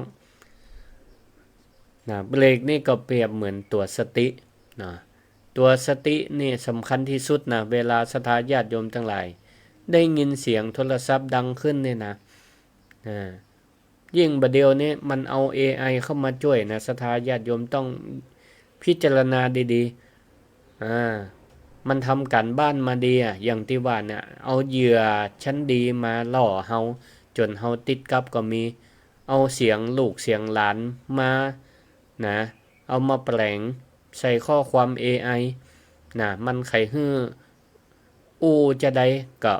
นะ เบรกนี่ก็เปรียบเหมือนตัวสตินะ ตัวสตินี่สำคัญที่สุดนะ เวลาศรัทธาญาติโยมตังหลาย ได้ยินเสียงโทรศัพท์ดังขึ้นเนี่ยนะ อ่า ยิ่งบ่าเดี่ยวนี้มันเอาเอไอเข้ามาจ้วยนะ ศรัทธาญาติโยมต้องพิจารณาดีๆ อ่า มันทำก๋านบ้านมาดีอะ อย่างตี้ว่าเนี่ย เอาเหยื่อชั้นดีมาหลอกเฮา จ๋นเฮาติดกับก็มี เอาเสียงลูกเสียงหลานมานะ เอามาแปลงใส่ข้อความเอไอนะ มันใค่หื้ออู้จาใดก็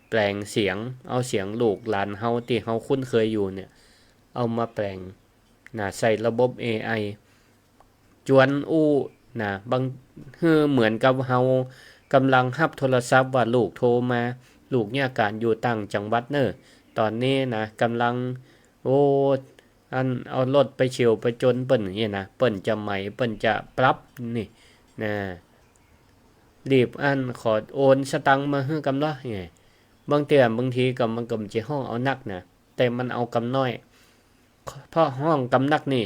แปลงเสียง เอาเสียงลูกหลานเฮาตี้เฮาคุ้นเคยอยู่เนี่ย เอามาแปลงนะ ใส่ระบบเอไอ จวนอู้นะ บาง หื้อเหมือนกับเฮาก่ำลังฮับโทรศัพท์ว่าลูกโทรมา ลูกเนี่ยก๋านอยู่ต่างจังหวัดเน่อ ต๋อนนี้นะ ก่ำลัง โอ้ อันเอารถไปเฉี่ยวไปจนเปิ้นเนี่ยนะ เปิ้นจะไหม เปิ้นจะปรับนี่นะ รีบอันขอโอนสตางค์มาหื้อก่ำเนาะ เนี่ย บางเตื้อบางทีก็มันก็บ่ใจ้ฮ้องเอานักนะ แต่มันเอากำน้อย เพราะฮ้องกำนักนี่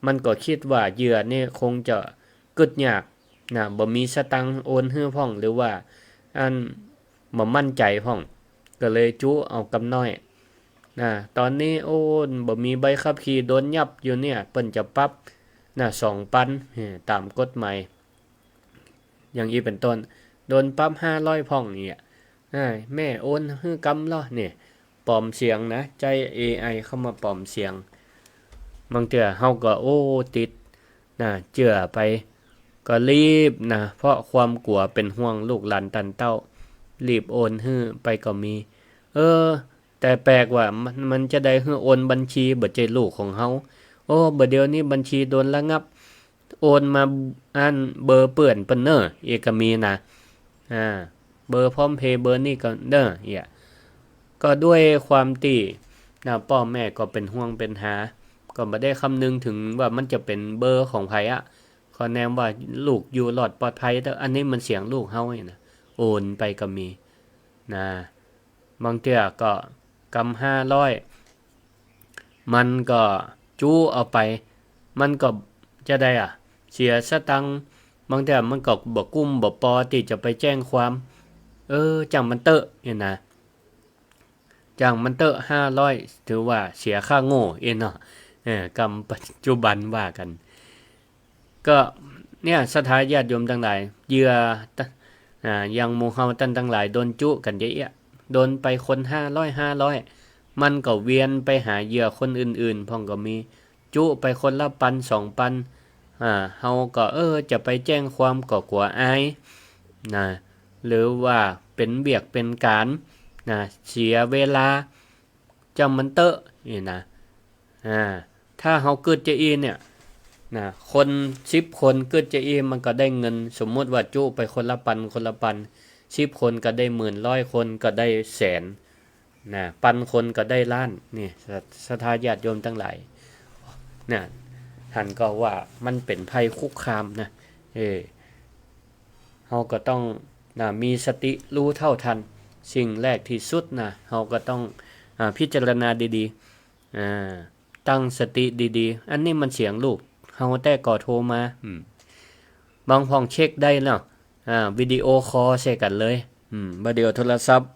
มันก็กึ๊ดว่าเหยื่อนี่คงจะกึ๊ดยากนะ บ่มีสตางค์โอนหื้อพ่อง หรือว่าอันบ่มั่นใจ๋พ่อง ก็เลยจุเอากำน้อยนะ ต๋อนนี้ โอ้ บ่มีใบขับขี่โดนยับอยู่เนี่ย เปิ้นจะปรับนะ สองปัน เออ ต๋ามกฎหมาย อย่างอี้เป๋นต้น โดนปรับห้าร้อยพ่องเนี่ย อ่า แม่โอนหื้อก่ำเนาะ เนี่ย ปลอมเสียงนะ ใจ๊เอไอเข้ามาปลอมเสียง บางเตื้อเฮาก็ โอ้ ติดนะ เจื้อไป ก็รีบนะ เพราะความกั๋วเป๋นห่วงลูกหลานตันเต้า รีบโอนหื้อไปก็มี เออ แต่แปลกว่ามัน มันจาใดหื้อโอนบัญชี บ่ใจ้ลูกของเฮา โอ้ บ่าเดี่ยวนี้บัญชีโดนระงับ โอนมาอันเบอร์เปื้อนเปิ้นเน่อ เอียก็มีนะ อ่า เบอร์พร้อมเพย์เบอร์นี้ก็เน่อ เอีย ก็ด้วยความตี้นะ ป้อแม่ก็เป๋นห่วงเป๋นหา ก็บ่ได้คำนึงเถิงว่ามันจะเป๋นเบอร์ของใผอะ ขอแนมว่าลูกอยู่รอดปลอดภัยเต๊อะ อันนี้มันเสียงลูกเฮานี่นะ โอนไปก็มีนะ บางเตื้อก็กำห้าร้อย มันก็จุเอาไป มันก็จาใดอะ เสียสตางค์ บางเตื้อมันก็บ่กุ้มบ่ปอตี้จะไปแจ้งความ เออ จ้างมันเต๊อะ เนี่ยนะ จ้างมันเต๊อะ ห้าร้อย ถือว่าเสียค่าโง่ เอ็นเนาะ เออ กำปัจจุบันว่ากั๋น ก็เนี่ย ศรัทธาญาติโยมตังหลาย เหยื่อ อ่า อย่างหมู่เฮาต้านตังหลาย โดนจุกั๋นเยอะแยะ โดนไปคนห้าร้อย ห้าร้อย มันก็เวียนไปหาเหยื่อคนอื่นๆ พ่องก็มี จุไปคนละปันสองปัน อ่า เฮาก็ เออ จะไปแจ้งความก็กั๋วอาย นะ หรือว่าเป๋นเวียกเป๋นก๋าน นะ เสียเวลา จ้างมันเต๊อะ นี่นะ อ่า ถ้าเฮากึ๊ดจาอี้เนี่ย นะ คนสิบคนกึ๊ดจาอี้ มันก็ได้เงิน สมมุติว่าจุไปคนละปัน คนละปัน สิบคนก็ได้หมื่น ร้อยคนก็ได้แสน นะ ปันคนก็ได้ล้าน นี่ ศรัท ศรัทธาญาติโยมตังหลาย นะ ใ ทันก็ว่ามันเป๋นภัยคุกคามนะ เออ เฮาก็ต้อง นะ มีสติรู้เท่าทัน สิ่งแรกตี้สุดนะ เฮาก็ต้อง อ่า พิจารณาดีๆ อ่า ตั้งสติดีๆ อันนี้มันเสียงลูกเฮาแต๊ก่อโทรมา อืม บางพ่องเช็คได้แล้ว อ่า วิดีโอคอลใส่กั๋นเลย อืม บ่าเดี่ยวโทรศัพท์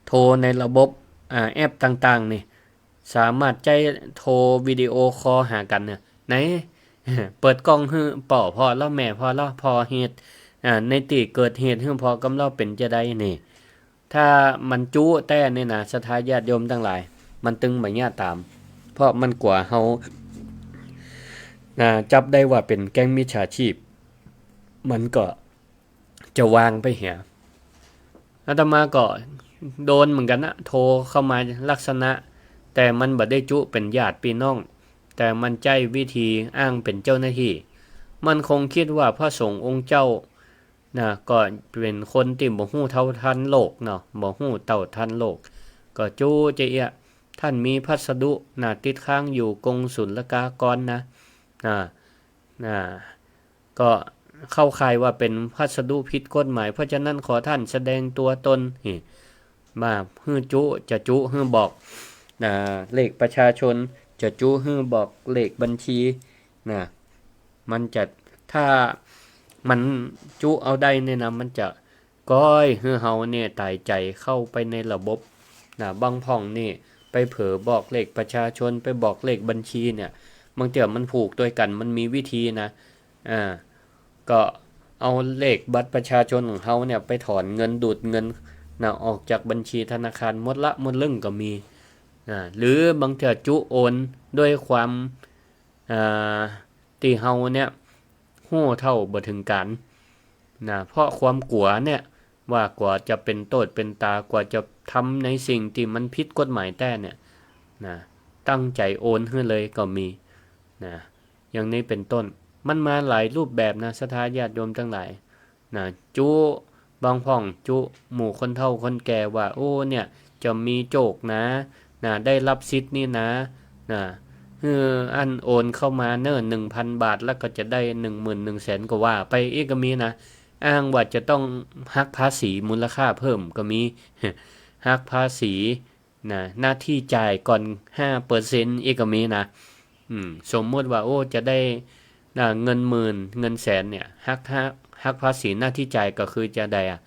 โทรในระบบ อ่า แอปต่างๆ นี่ สามารถใจ๊โทรวิดีโอคอลหากั๋นเนี่ย ไหน เปิดกล้องหื้อป้อผ่อเล่า แม่ผ่อเล่า ผ่อเหตุ อ่า ในตี้เกิดเหตุหื้อผ่อกำเล่า เป๋นจาใดนี่ ถ้ามันจุแต๊นี่นะ ศรัทธาญาติโยมตังหลาย มันตึงบ่เยียะต๋าม เพราะมันกั๋วเฮา อ่า จับได้ว่าเป๋นแก๊งมิจฉาชีพ มันก็ จะวางไปเหีย อาตมาก็โดนเหมือนกั๋นนะ โทรเข้ามาลักษณะ แต่มันบ่ได้จุเป๋นญาติปี้น้อง แต่มันใจ๊วิธีอ้างเป๋นเจ้าหน้าตี้ มันคงกึ๊ดว่าพระสงฆ์องค์เจ้านะ ก็เป๋นคนตี้บ่ฮู้เต้าทันโลกเนาะ บ่ฮู้เต้าทันโลก ก็จุจะเอี้ย ท่านมีพัสดุนะ ติดค้างอยู่กรมศุลกากรนะ นะ นะ ก็เข้าข่ายว่าเป๋นพัสดุผิดกฎหมาย เพราะฉะนั้นขอท่านแสดงตัวตน นี่ มาหื้อจุ จะจุหื้อบอก อ่า เลขประชาชน จะจุหื้อบอกเลขบัญชี นะ มันจะ ถ้ามันจุเอาได้เนี่ยนะ มันจะ ก้อยหื้อเฮาเนี่ยต๋ายใจ๋เข้าไปในระบบ นะ บางพ่องนี่ไปเผลอบอกเลขประชาชน ไปบอกเลขบัญชีเนี่ย บางเตื้อมันผูกตวยกั๋น มันมีวิธีนะ อ่า ก็เอาเลขบัตรประชาชนของเฮาเนี่ยไปถอนเงิน ดูดเงินนะ ออกจากบัญชีธนาคารหมดละหมดเรื่องก็มี นะ หรือบางเตื้อจุโอนด้วยความ อ่า ตี้เฮาเนี่ยฮู้เต้าบ่เถิงก๋าน นะ เพราะความกั๋วเนี่ย ว่ากั๋วจะเป๋นโต้ษเป๋นต๋า กั๋วจะทำในสิ่งตี้มันผิดกฎหมายแต๊เนี่ย นะ ตั้งใจ๋โอนหื้อเลยก็มี นะ อย่างนี้เป๋นต้น มันมาหลายรูปแบบนะ ศรัทธาญาติโยมตังหลาย นะ จุ บางพ่องจุหมู่คนเฒ่าคนแก่ว่า โอ้ เนี่ย จะมีโจคนะ นะ ได้ฮับสิทธิ์นี่นะ นะ หื้ออั้นโอนเข้ามาเน่อ หนึ่งพันบาท แล้วก็จะได้หนึ่งหมื่น หนึ่งแสน ก็ว่าไป อี้ก็มีนะ อ้างว่าจะต้องหักภาษีมูลค่าเพิ่มก็มี หักภาษี นะ หน้าที่จ่ายก่อน ห้าเปอร์เซ็นต์ อี้ก็มีนะ อืม สมมุติว่า โอ้ จะได้ นะ เงินหมื่น เงินแสนเนี่ย หัก หัก หักภาษีหน้าที่จ่ายก็คือจาใดอะ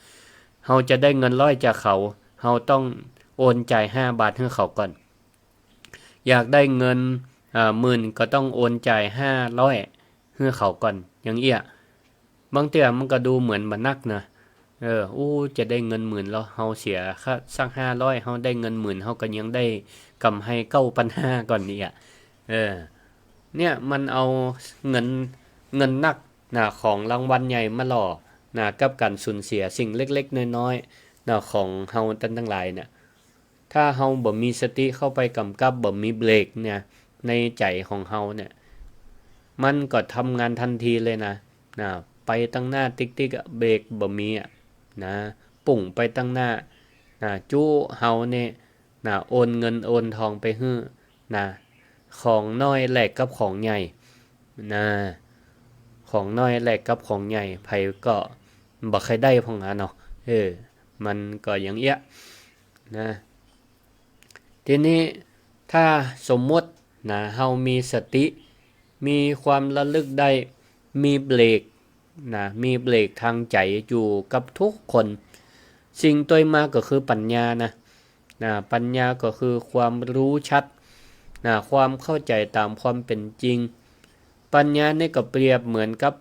เฮาจะได้เงินร้อยจากเขา เฮาต้องโอนจ่ายห้าบาทหื้อเขาก่อน อยากได้เงิน อ่า หมื่น ก็ต้องโอนจ่ายห้าร้อยหื้อเขาก่อน อย่างเอี้ย บางเตื้อมันก็ดูเหมือนบ่นักนะ เออ อู้ จะได้เงินหมื่นแล้ว เฮาเสียค่าสักห้าร้อย เฮาได้เงินหมื่น เฮาก็ยังได้กำไรเก้าพันห้าก่อนนี่อะ เออ เนี่ยมันเอาเงิน เงินนักนะ ของรางวัลใหญ่มาหล่อนะ กับก๋านสูญเสียสิ่งเล็กๆ น้อยๆ นะ ของเฮาตันตังหลายเนี่ย ถ้าเฮาบ่มีสติเข้าไปก๋ำกับ บ่มีเบรกเนี่ย ในใจ๋ของเฮาเนี่ย มันก็ทำงานตันทีเลยนะ นะ ไปตังหน้าติ๊กๆ อะ เบรกบ่มีอะ นะ ปุ่งไปตังหน้า นะ จุเฮาเนี่ย นะ โอนเงินโอนทองไปหื้อ นะ ของน้อยแลกกับของใหญ่ นะ ของน้อยแลกกับของใหญ่ ใผก็บ่ใค่ได้พ่องอะเนาะ เออ มันก็อย่างเอี้ย นะ ทีนี้ถ้าสมมุตินะ เฮามีสติ มีความระลึกได้ มีเบรกนะ มีเบรกตางใจ๋อยู่กับทุกคน สิ่งตวยมาก็คือปัญญานะ นะ ปัญญาก็คือความรู้ชัดนะ ความเข้าใจ๋ต๋ามความเป๋นจริง ปัญญานี่ก็เปรียบเหมือนกับ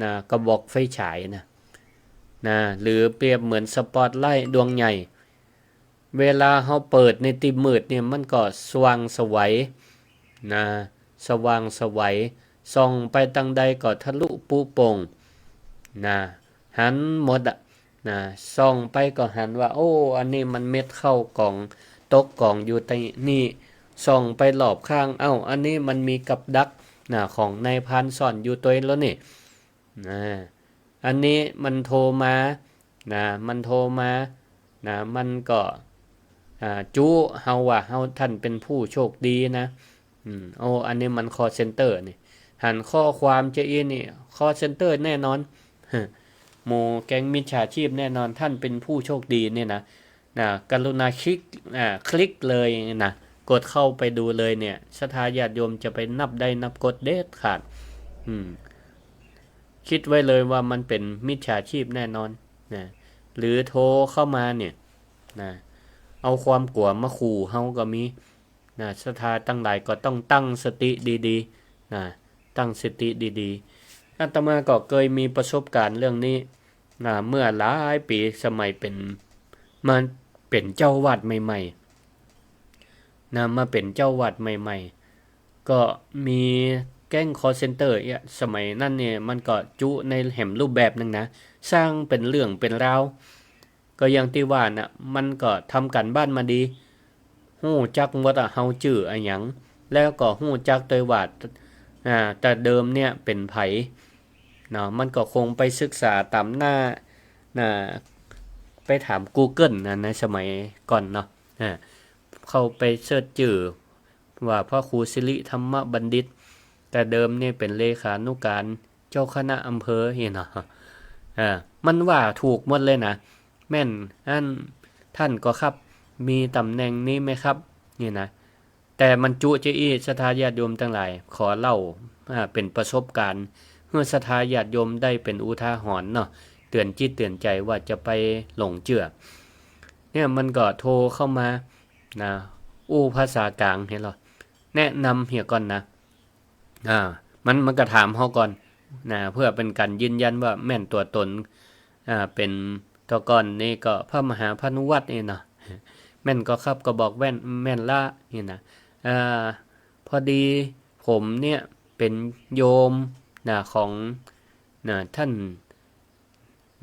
นะ กระบอกไฟฉายนะ นะ หรือเปรียบเหมือนสปอตไลต์ดวงใหญ่ เวลาเฮาเปิดในตี้มืดเนี่ย มันก็สว่างไสวนะ สว่างไสว ส่องไปตางใดก็ทะลุปรุโป่งนะ หันหมดอะ นะ ส่องไปก็หันว่า โอ้ อันนี้มันเม็ดข้าวก๋อง ตกก๋องอยู่ตี้นี่ ส่องไปรอบข้าง เอ้า อันนี้มันมีกับดักนะ ของนายพรานซ่อนอยู่ตวยแล้วนี่ นะ อันนี้มันโทรมา นะ มันโทรมา นะ มันก็ อ่า จุเฮาว่าเฮา ท่านเป๋นผู้โชคดีนะ อืม โอ้ อันนี้มัน call center นี่ หันข้อความจาอี้นี่ call center แน่นอน หมู่แก๊งมิจฉาชีพแน่นอน ท่านเป็นผู้โชคดีเนี่ยนะ นะ กรุณาคลิก อ่า คลิกเลยนะ กดเข้าไปดูเลยเนี่ย ศรัทธาญาติโยมจะไปนับได้นับกดเด็ดขาด อืม คิดไว้เลยว่ามันเป็นมิจฉาชีพแน่นอนนะ หรือโทรเข้ามาเนี่ยนะ เอาความกั๋วมาขู่เฮาก็มีนะ ศรัทธาตังหลายก็ต้องตั้งสติดีๆ นะ ตั้งสติดีๆ อาตมาก็เกยมีประสบการณ์เรื่องนี้นะ เมื่อหลายปี๋สมัยเป๋น มาเป๋นเจ้าวัดใหม่ๆ นะ มาเป๋นเจ้าวัดใหม่ๆ ก็มีแก๊ง call center เอี้ย สมัยนั้นเนี่ยมันก็จุในแหมรูปแบบนึ่งนะ สร้างเป๋นเรื่องเป๋นราว ก็อย่างตี้ว่าน่ะ มันก็ทำก๋านบ้านมาดี ฮู้จักหมดอะ เฮาจื้ออะหยัง แล้วก็ฮู้จักตวยว่า อ่า แต่เดิมเนี่ยเป๋นใผเนาะ มันก็คงไปศึกษาต๋ามหน้า น่ะ ไปถาม Google นะ ในสมัยก่อนเนาะ อ่า เข้าไปเสิร์ชจื้อว่าพระครูสิริธรรมบัณฑิต แต่เดิมเนี่ยเป๋นเลขานุการเจ้าคณะอำเภอนี่เนาะ อ่า มันว่าถูกหมดเลยนะ แม่น อัน ท่านก็ครับ มีต๋ำแหน่งนี้ไหมครับ นี่นะ แต่มันจุจาอี้ ศรัทธาญาติโยมตังหลาย ขอเล่า อ่า เป๋นประสบการณ์ หื้อศรัทธาญาติโยมได้เป๋นอุทาหรณ์เนาะ เตื๋อนจิตเตื๋อนใจ๋ว่าจะไปหลงเจื้อ เนี่ยมันก็โทรเข้ามานะ อู้ภาษากลางเหียลอ แนะนำเหียก่อนนะ อ่า มัน มันก็ถามเฮาก่อนนะ เพื่อเป๋นก๋านยืนยันว่าแม่นตั๋วต๋น อ่า เป๋น แต่ก่อนนี่ก็พระมหาพานุวัฒน์นี่เนาะ แม่นก่อครับ ก็บอกแม่น แม่นละนี่นะ อ่า พอดีผมเนี่ยเป๋นโยมนะ ของ นะ ท่าน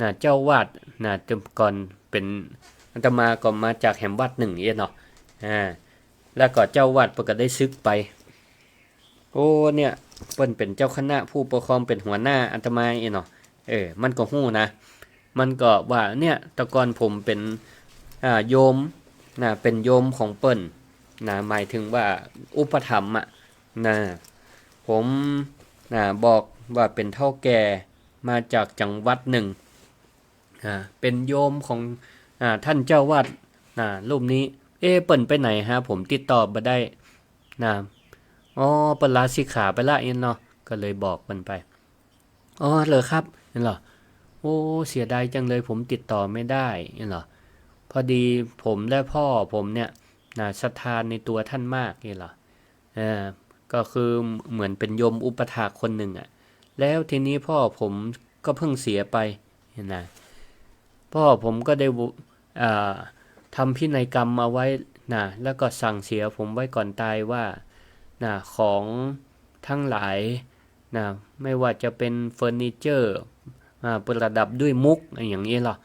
นะ เจ้าวัดนะ แต่ก่อนเป๋น อาตมาก็มาจากแหมวัดนึ่งเอี้ยเนาะ อ่า แล้วก็เจ้าวัดเปิ้นก็ได้สึกไป โอ้ เนี่ย เปิ้นเป๋นเจ้าคณะผู้ปกครอง เป๋นหัวหน้าอาตมาเอี้ยเนาะ เออ มันก็ฮู้นะ มันก็ว่า เนี่ย แต่ก่อนผมเป๋น อ่า โยมนะ เป๋นโยมของเปิ้นนะ หมายถึงว่าอุปถัมภ์อะนะ ผมนะ บอกว่าเป๋นเฒ่าแก่มาจากจังหวัดนึ่ง อ่า เป๋นโยมของ อ่า ท่านเจ้าวัด อ่า รูปนี้ เอ๊ะ เปิ้นไปไหนฮะ ผมติดต่อบ่ได้ นะ อ๋อ เปิ้นลาสิกขาไปละเอี้ยเนาะ ก็เลยบอกเปิ้นไป อ๋อ เหรอครับ เอี้ยลอ โอ้ เสียดายจังเลย ผมติดต่อไม่ได้ เอี้ยลอ พอดีผมและพ่อผมเนี่ย นะ ศรัทธาในตัวท่านมาก เอี้ยลอ เอ่อ ก็คือเหมือนเป็นโยมอุปัฏฐากคนหนึ่งอะ แล้วทีนี้พ่อผมก็เพิ่งเสียไปนะ พ่อผมก็ได้ว- อ่า ทำพินัยกรรมเอาไว้นะ แล้วก็สั่งเสียผมไว้ก่อนตายว่านะ ของทั้งหลายนะ ไม่ว่าจะเป็นเฟอร์นิเจอร์ อ่า ประดับด้วยมุก อย่างนี้เหรอ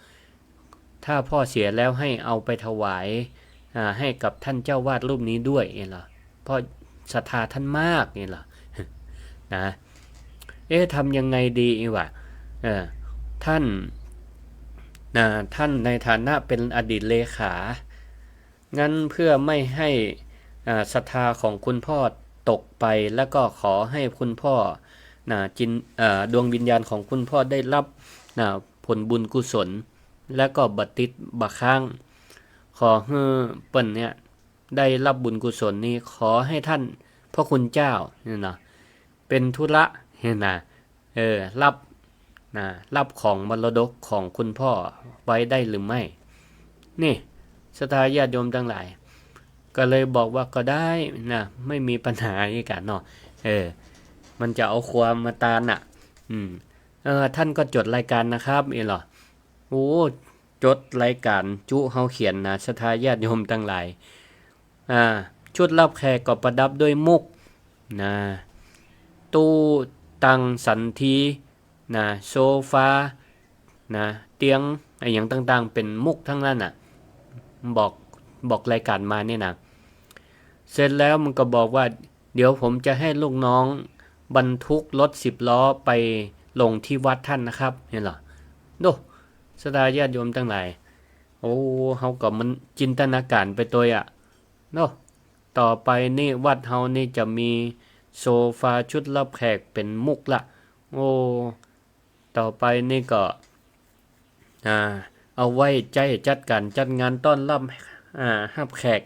ถ้าพ่อเสียแล้วให้เอาไปถวาย อ่า ให้กับท่านเจ้าวาดรูปนี้ด้วย เอี้ยลอ เพราะศรัทธาท่านมาก เอี้ยลอ นะ เอ๊ะ ทำยังไงดีอีกวะ เออ ท่าน นะ ท่านในฐานะเป็นอดีตเลขา งั้นเพื่อไม่ให้ อ่า ศรัทธาของคุณพ่อตกไป แล้วก็ขอให้คุณพ่อ นะ จิน- เอ่อ ดวงวิญญาณของคุณพ่อได้รับ นะ ผลบุญกุศล แล้วก็บ่ติดบ่ค้าง ขอหื้อเปิ้นเนี่ย ได้รับบุญกุศลนี้ ขอให้ท่านพระคุณเจ้าเนี่ยนะ เป็นธุระเนี่ยนะ เออ รับ นะ รับของมรดกของคุณพ่อไว้ได้หรือไม่ นี่ ศรัทธาญาติโยมทั้งหลาย ก็เลยบอกว่าก็ได้นะ ไม่มีปัญหาอีกอะเนาะ เออ มันจะเอาความมาตานน่ะ อืม เออ ท่านก็จดรายการนะครับ เอี้ยลอ โอ้ จดรายการจุเฮาเขียนนะ ศรัทธาญาติโยมทั้งหลาย อ่า ชุดรับแขกก็ประดับด้วยมุกนะ ตู้ตังสันธีนะ โซฟานะ เตียง อะหยังต่างๆ เป๋นมุกทั้งนั้นน่ะ บอก บอกรายการมาเนี่ยนะ เสร็จแล้วมันก็บอกว่า เดี๋ยวผมจะให้ลูกน้องบรรทุกรถสิบล้อไปลงที่วัดท่านนะครับ เอี้ยลอ โน่ ศรัทธาญาติโยมทั้งหลาย โอ้ เฮาก็มันจินตนาการไปตวยอะ เนาะ ต่อไปนี่วัดเฮานี่จะมีโซฟาชุดรับแขกเป๋นมุกละ โอ้ ต่อไปนี่ก็ อ่า เอาไว้ใจ๊จัดก๋านจัดงานต้อนรับ อ่า ฮับแขก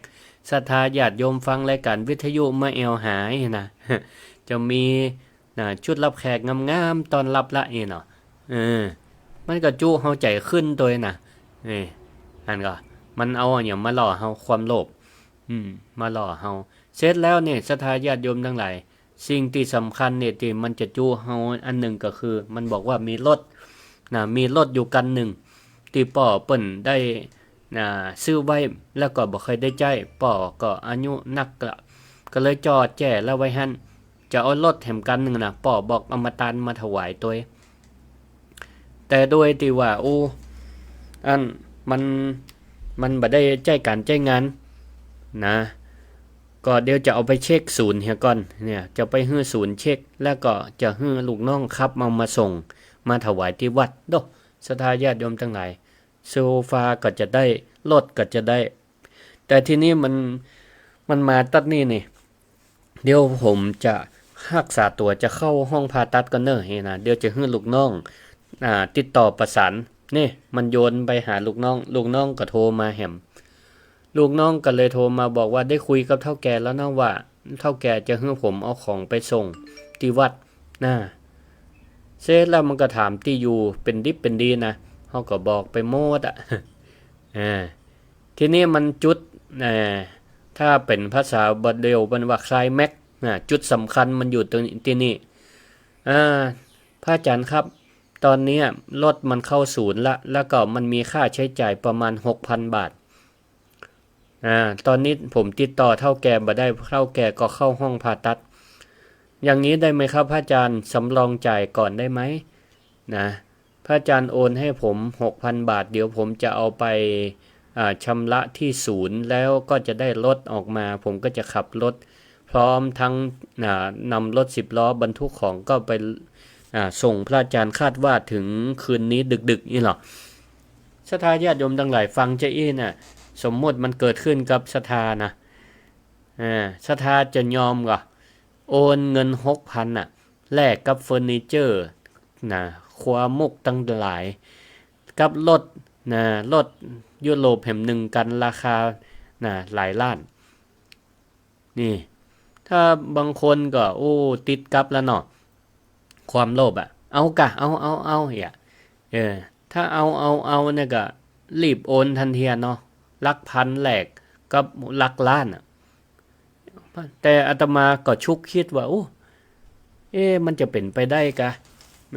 ศรัทธาญาติโยมฟังรายก๋านวิทยุมาแอ่วหานะ จะมี นะ ชุดรับแขกงามๆ ต้อนรับละนี่เนาะ เออ มันก็จุเฮาใจ๋ขึ้นตวยนะ นี่ อันก็ มันเอาอะหยังมาล่อเฮา ความโลภ อืม มาล่อเฮา เสร็จแล้วนี่ ศรัทธาญาติโยมตังหลาย สิ่งตี้สำคัญนี่ตี้มันจะจุเฮาอันนึ่งก็คือ มันบอกว่ามีรถ นะ มีรถอยู่คันนึ่ง ตี้ป้อเปิ้นได้ นะ ซื้อไว้ แล้วก็บ่ค่อยได้ใจ๊ ป้อก็อายุนักละ ก็เลยจอดแจ้แล้วไว้หั้น จะเอารถแหมคันนึ่งนะ ป้อบอกเอามาตานมาถวายตวย แต่โดยตี้ว่า โอ้ อัน มัน มันบ่ได้ใจ๊ก๋านใจ๊งาน นะ ก็เดี๋ยวจะเอาไปเช็คศูนย์เหียก่อน เนี่ย จะไปหื้อศูนย์เช็ค แล้วก็จะหื้อลูกน้องขับเอามาส่ง มาถวายตี้วัด โด้ ศรัทธาญาติโยมตังหลาย โซฟาก็จะได้ รถก็จะได้ แต่ทีนี้มัน มันมาตั๊ดนี่นี่ เดี๋ยวผมจะฮักษาตั๋วจะเข้าห้องผ่าตัดก่อนเน่อนี่นะ เดี๋ยวจะหื้อลูกน้อง อ่า ติดต่อประสาน นี่ มันโยนไปหาลูกน้อง ลูกน้องก็โทรมาแหม ลูกน้องก็เลยโทรมาบอกว่าได้คุยกับเฒ่าแก่แล้วนะ ว่าเฒ่าแก่จะหื้อผมเอาของไปส่งตี้วัดนะ เสร็จแล้วมันก็ถามตี้อยู่เป๋นดิบเป๋นดีนะ เฮาก็บอกไปหมดอะ อ่า ทีนี้มันจุด เอ่อ ถ้าเป๋นภาษาบ่าเดี่ยวมันว่าไคลแม็กซ์นะ จุดสำคัญมันอยู่ตรงนี้ ตี้นี่ อ่า พระอาจารย์ครับ ตอนเนี้ยรถมันเข้าศูนย์ละ แล้วก็มันมีค่าใช้จ่ายประมาณหกพันบาท อ่า ตอนนี้ผมติดต่อเฒ่าแก่บ่ได้ เฒ่าแก่ก็เข้าห้องผ่าตัด อย่างนี้ได้ไหมครับพระอาจารย์ สำรองจ่ายก่อนได้ไหม นะ พระอาจารย์โอนให้ผมหกพันบาท เดี๋ยวผมจะเอาไป อ่า ชำระที่ศูนย์ แล้วก็จะได้รถออกมา ผมก็จะขับรถ พร้อมทั้ง อ่า นำรถสิบล้อบรรทุกของก็ไป อ่า ส่งพระอาจารย์ คาดว่าถึงคืนนี้ดึกๆ นี่หรอ ศรัทธาญาติโยมตังหลายฟังจะอี้น่ะ สมมุติมันเกิดขึ้นกับศรัทธานะ อ่า ศรัทธาจะยอมก่อ โอนเงินหกพันน่ะ แลกกับเฟอร์นิเจอร์นะ ครัวมุกตังหลาย กับรถนะ รถยุโรปแหมนึ่งคันราคานะ หลายล้าน นี่ ถ้าบางคนก็ โอ้ ติดกับแล้วเนาะ ความโลภอะ เอากะ เอา เอา เอา เหีย เออ ถ้าเอา เอา เอาเนี่ยก็รีบโอนตันทีอะเนาะ หลักพันแลกกับหลักล้านอะ แต่อาตมาก็ชุกคิดว่า โอ้ เอ๊ะ มันจะเป๋นไปได้กะ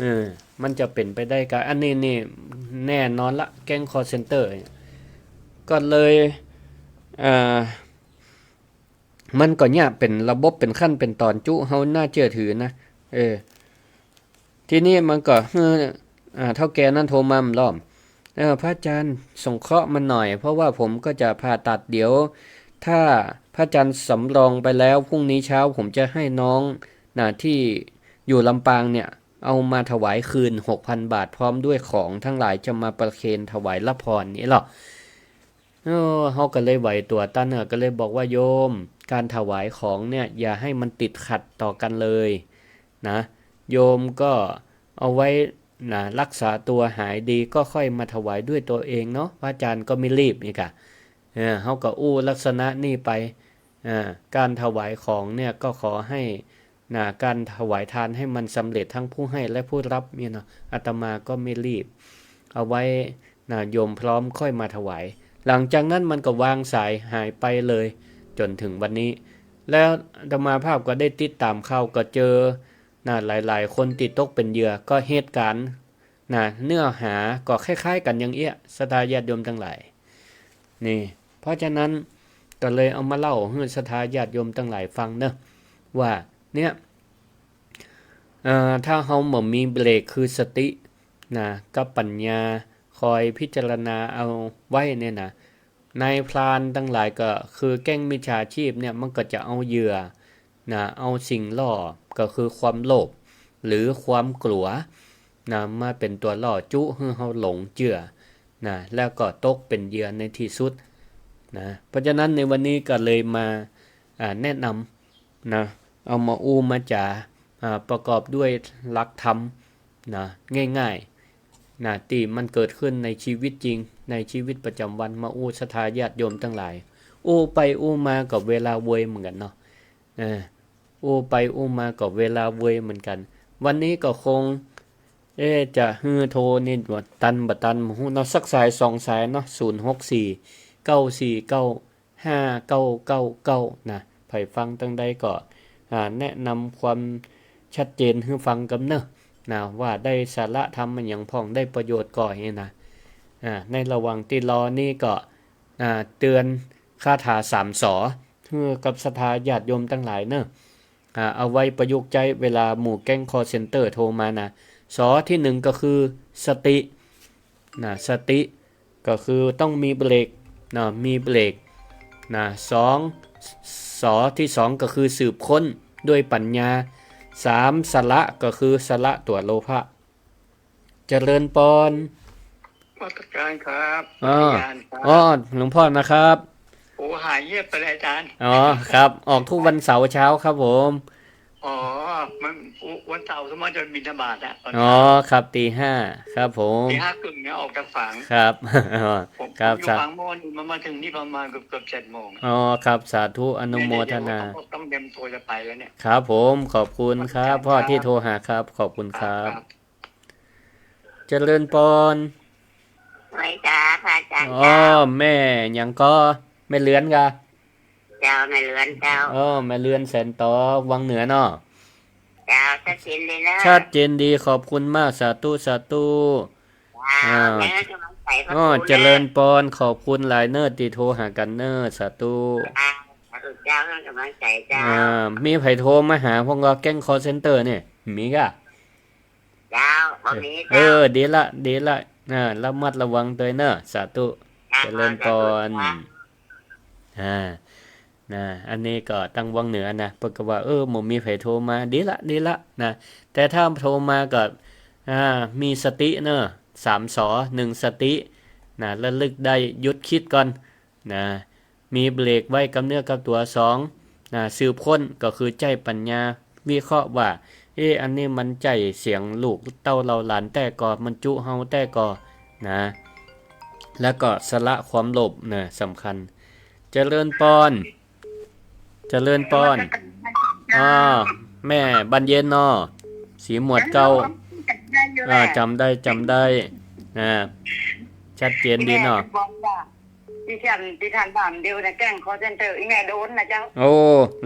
เออ มันจะเป๋นไปได้กะ อันนี้นี่แน่นอนละ แก๊งคอลเซ็นเตอร์เนี่ย ก็เลย อ่า มันก็เนี่ยเป๋นระบบ เป๋นขั้น เป๋นต๋อน จุเฮาน่าเจื้อถือนะ เออ ทีนี้มันก็ เออ อ่า เฒ่าแก่นั้นโทรมาอีกรอบ เออ พระอาจารย์สงเคราะห์มันหน่อย เพราะว่าผมก็จะผ่าตัด เดี๋ยวถ้าพระอาจารย์สำรองไปแล้ว พรุ่งนี้เช้าผมจะให้น้องนะ ที่อยู่ลำปางเนี่ย เอามาถวายคืนหกพันบาท พร้อมด้วยของทั้งหลายจะมาประเคนถวายรับพรนี่หรอ เออ เฮาก็เลยไหวตั๋วตันเน่อ ก็เลยบอกว่า โยม การถวายของเนี่ย อย่าให้มันติดขัดต่อกันเลยนะ โยมก็เอาไว้นะ รักษาตัวหายดีก็ค่อยมาถวายด้วยตัวเองเนาะ พระอาจารย์ก็ไม่รีบนี่กะ เออ เฮาก็อู้ลักษณะนี่ไป อ่า การถวายของเนี่ยก็ขอให้ นะ การถวายทานให้มันสำเร็จทั้งผู้ให้และผู้รับเนี่ยเนาะ อาตมาก็ไม่รีบ เอาไว้นะ โยมพร้อมค่อยมาถวาย หลังจากนั้นมันก็วางสายหายไปเลย จ๋นถึงวันนี้ แล้วอาตมาภาพก็ได้ติดต๋ามข่าว ก็เจอนะ หลายๆ คนตี้ตกเป๋นเหยื่อ ก็เหตุก๋ารณ์นะ เนื้อหาก็คล้ายๆ กั๋นอย่างเอี้ย ศรัทธาญาติโยมตังหลาย นี่ เพราะฉะนั้นก็เลยเอามาเล่าหื้อศรัทธาญาติโยมตังหลายฟังเนาะ ว่าเนี่ย เอ่อ ถ้าเฮาบ่มีเบรกคือสตินะ กับปัญญาคอยพิจารณาเอาไว้เนี่ยนะ นายพรานตังหลายก็คือแก๊งมิจฉาชีพเนี่ย มันก็จะเอาเหยื่อนะ เอาสิ่งล่อ ก็คือความโลภหรือความกลัวนะ มาเป๋นตั๋วล่อจุหื้อเฮาหลงเจื้อนะ แล้วก็ตกเป๋นเหยื่อในตี้สุดนะ เพราะฉะนั้นในวันนี้ก็เลยมา อ่า แนะนำนะ เอามาอู้มาจ๋า อ่า ประกอบด้วยหลักธรรมนะ ง่ายๆ นะ ตี้มันเกิดขึ้นในชีวิตจริง ในชีวิตประจำวัน มาอู้ศรัทธาญาติโยมตังหลาย อู้ไปอู้มาก็เวลาเวยเหมือนกั๋นเนาะ เออ อู้ไปอู้มาก็เวลาเวยเหมือนกั๋น วันนี้ก็คง เอ๊ะ จะหื้อโทรนี่ตันบ่ตันบ่ฮู้เนาะ สักสายสองสายเนาะ ศูนย์หกสี่ เก้าสี่เก้า ห้าเก้าเก้าเก้า นะ ใผฟังตังใดก็ อ่า แนะนำความชัดเจนหื้อฟังกำเน่อ นะ ว่าได้สาระธรรมอะหยังพ่อง ได้ประโยชน์ก่อหั้นนะ อ่า ในระหว่างตี้รอนี่ก็ อ่า เตือนคาถาสามสอ หื้อกับศรัทธาญาติโยมตังหลายเน่อ อ่า เอาไว้ประยุกต์ใจ๊เวลาหมู่แก๊งคอลเซ็นเตอร์โทรมานะ สอตี้หนึ่งก็คือสติ นะ สติ ก็คือต้องมีเบรก นะ มีเบรก นะ สอง สอตี้สองก็คือสืบค้นด้วยปัญญา สาม สละ ก็คือสละตั๋วโลภะ เจริญปอน นมัสการครับ อ๋อ อาจารย์ครับ อ๋อ หลวงพ่อนะครับ โอ้ หายเงียบไปเลยอาจารย์ อ๋อ ครับ ออกทุกวันเสาร์เช้าครับผม อ๋อ มัน วันเสาร์ส่วนมากจะบิณฑบาตอะ ตอนเช้า อ๋อ ครับ ตีห้า ครับผม ตีห้าครึ่งเนี่ยออกจากฝาง ครับ อ๋อ ผม ครับ ผมอยู่ สา ฝางโม่น มันมาถึงนี่ประมาณเกือบ เกือบเจ็ดโมงอะ อ๋อ ครับ สาธุ อนุโมทนา เนี่ย เดี๋ยวต้อง ต้องเตรียมตัวจะไปแล้วเนี่ย ครับผม ขอบคุณครับ ขอบคุณครับ พ่อตี้โทรหาครับ ขอบคุณครับ ครับ เจริญปอน ไหว้จ้า พระอาจารย์ อ๋อ เจ้า แม่หยังก็ แม่เรือนกา เจ้า แม่เรือนเจ้า อ๋อ แม่เรือนแสนต๋อ วังเหนือเนาะ เจ้า ชัดเจนดีนะ ชัดเจนดี ขอบคุณมาก สาธุ สาธุ เจ้า อ่า แม่ให้กำลังใจพระ อ๋อ ครู เจริญปอน ขอบคุณหลายเน่อตี้โทรหากั๋นเน่อ สาธุ เจ้า สาธุเจ้า ให้กำลังใจเจ้า อ่า มีใผโทรมาหาพ่องก็ แก๊งคอลเซ็นเตอร์เนี่ย มีกา เจ้า บ่มี เออ เจ้า เออ ดีละ ดีละ อ่า ระมัดระวังตวยเน่อ สาธุ เจ้า เจริญปอน สาธุ อ่า นะ อันนี้ก็ตังวังเหนือนะ เปิ้นก็ว่า เออ บ่มีใผโทรมา ดีละ ดีละ นะ แต่ถ้าโทรมาก็ อ่า มีสติเน่อ สามสอ หนึ่ง สติ นะ ระลึกได้ หยุดคิดก่อน นะ มีเบรกไว้กับเนื้อกับตั๋ว สอง นะ สืบค้น ก็คือใจ๊ปัญญาวิเคราะห์ว่า เอ๊ะ อันนี้มันใจ้เสียงลูกเต้าเหล่าหลานแต๊ก่อ มันจุเฮาแต๊ก่อ นะ แล้วก็สละความโลภ นะ สำคัญ เจริญปอน เจริญปอน นมัสการเจ้า อ้อ แม่บานเย็นเนาะ ศรีหมวดเก้า จำได้อยู่แหละ อ่า จำได้ จำได้ นะ ชัดเจนดีเนาะ อีแม่บอกว่า ตี้ท่าน ตี้ท่านบ้านเดียวนะ แก๊งคอลเซ็นเตอร์ อีแม่โดนนะเจ้า โอ้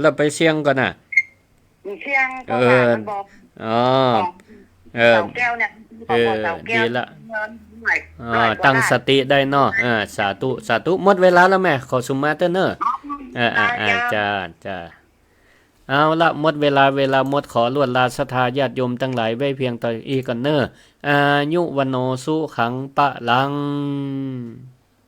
แล้วไปเสี่ยงก่อน่ะ เสี่ยง เออ เพราะว่ามันบอก อ๋อ ของ เออ เสาแก้วเนี่ย เออ ของเสาแก้ว ดีละ เงินร้อย อ๋อ ร้อยกว่า ตั้งสติได้เนาะ เออ สาธุ สาธุ หมดเวลาแล้วแม่ ขอสุมาเตอร์เนอะ อ๋อ เออ อ่า ได้ อ่า เจ้า จ้า จ้า เอาละ หมดเวลา เวลาหมด ขอลวดลาศรัทธาญาติโยมตังหลายไว้เพียงเต้าอี้ก่อนเนอะ อายุ วัณโณ สุขัง พลัง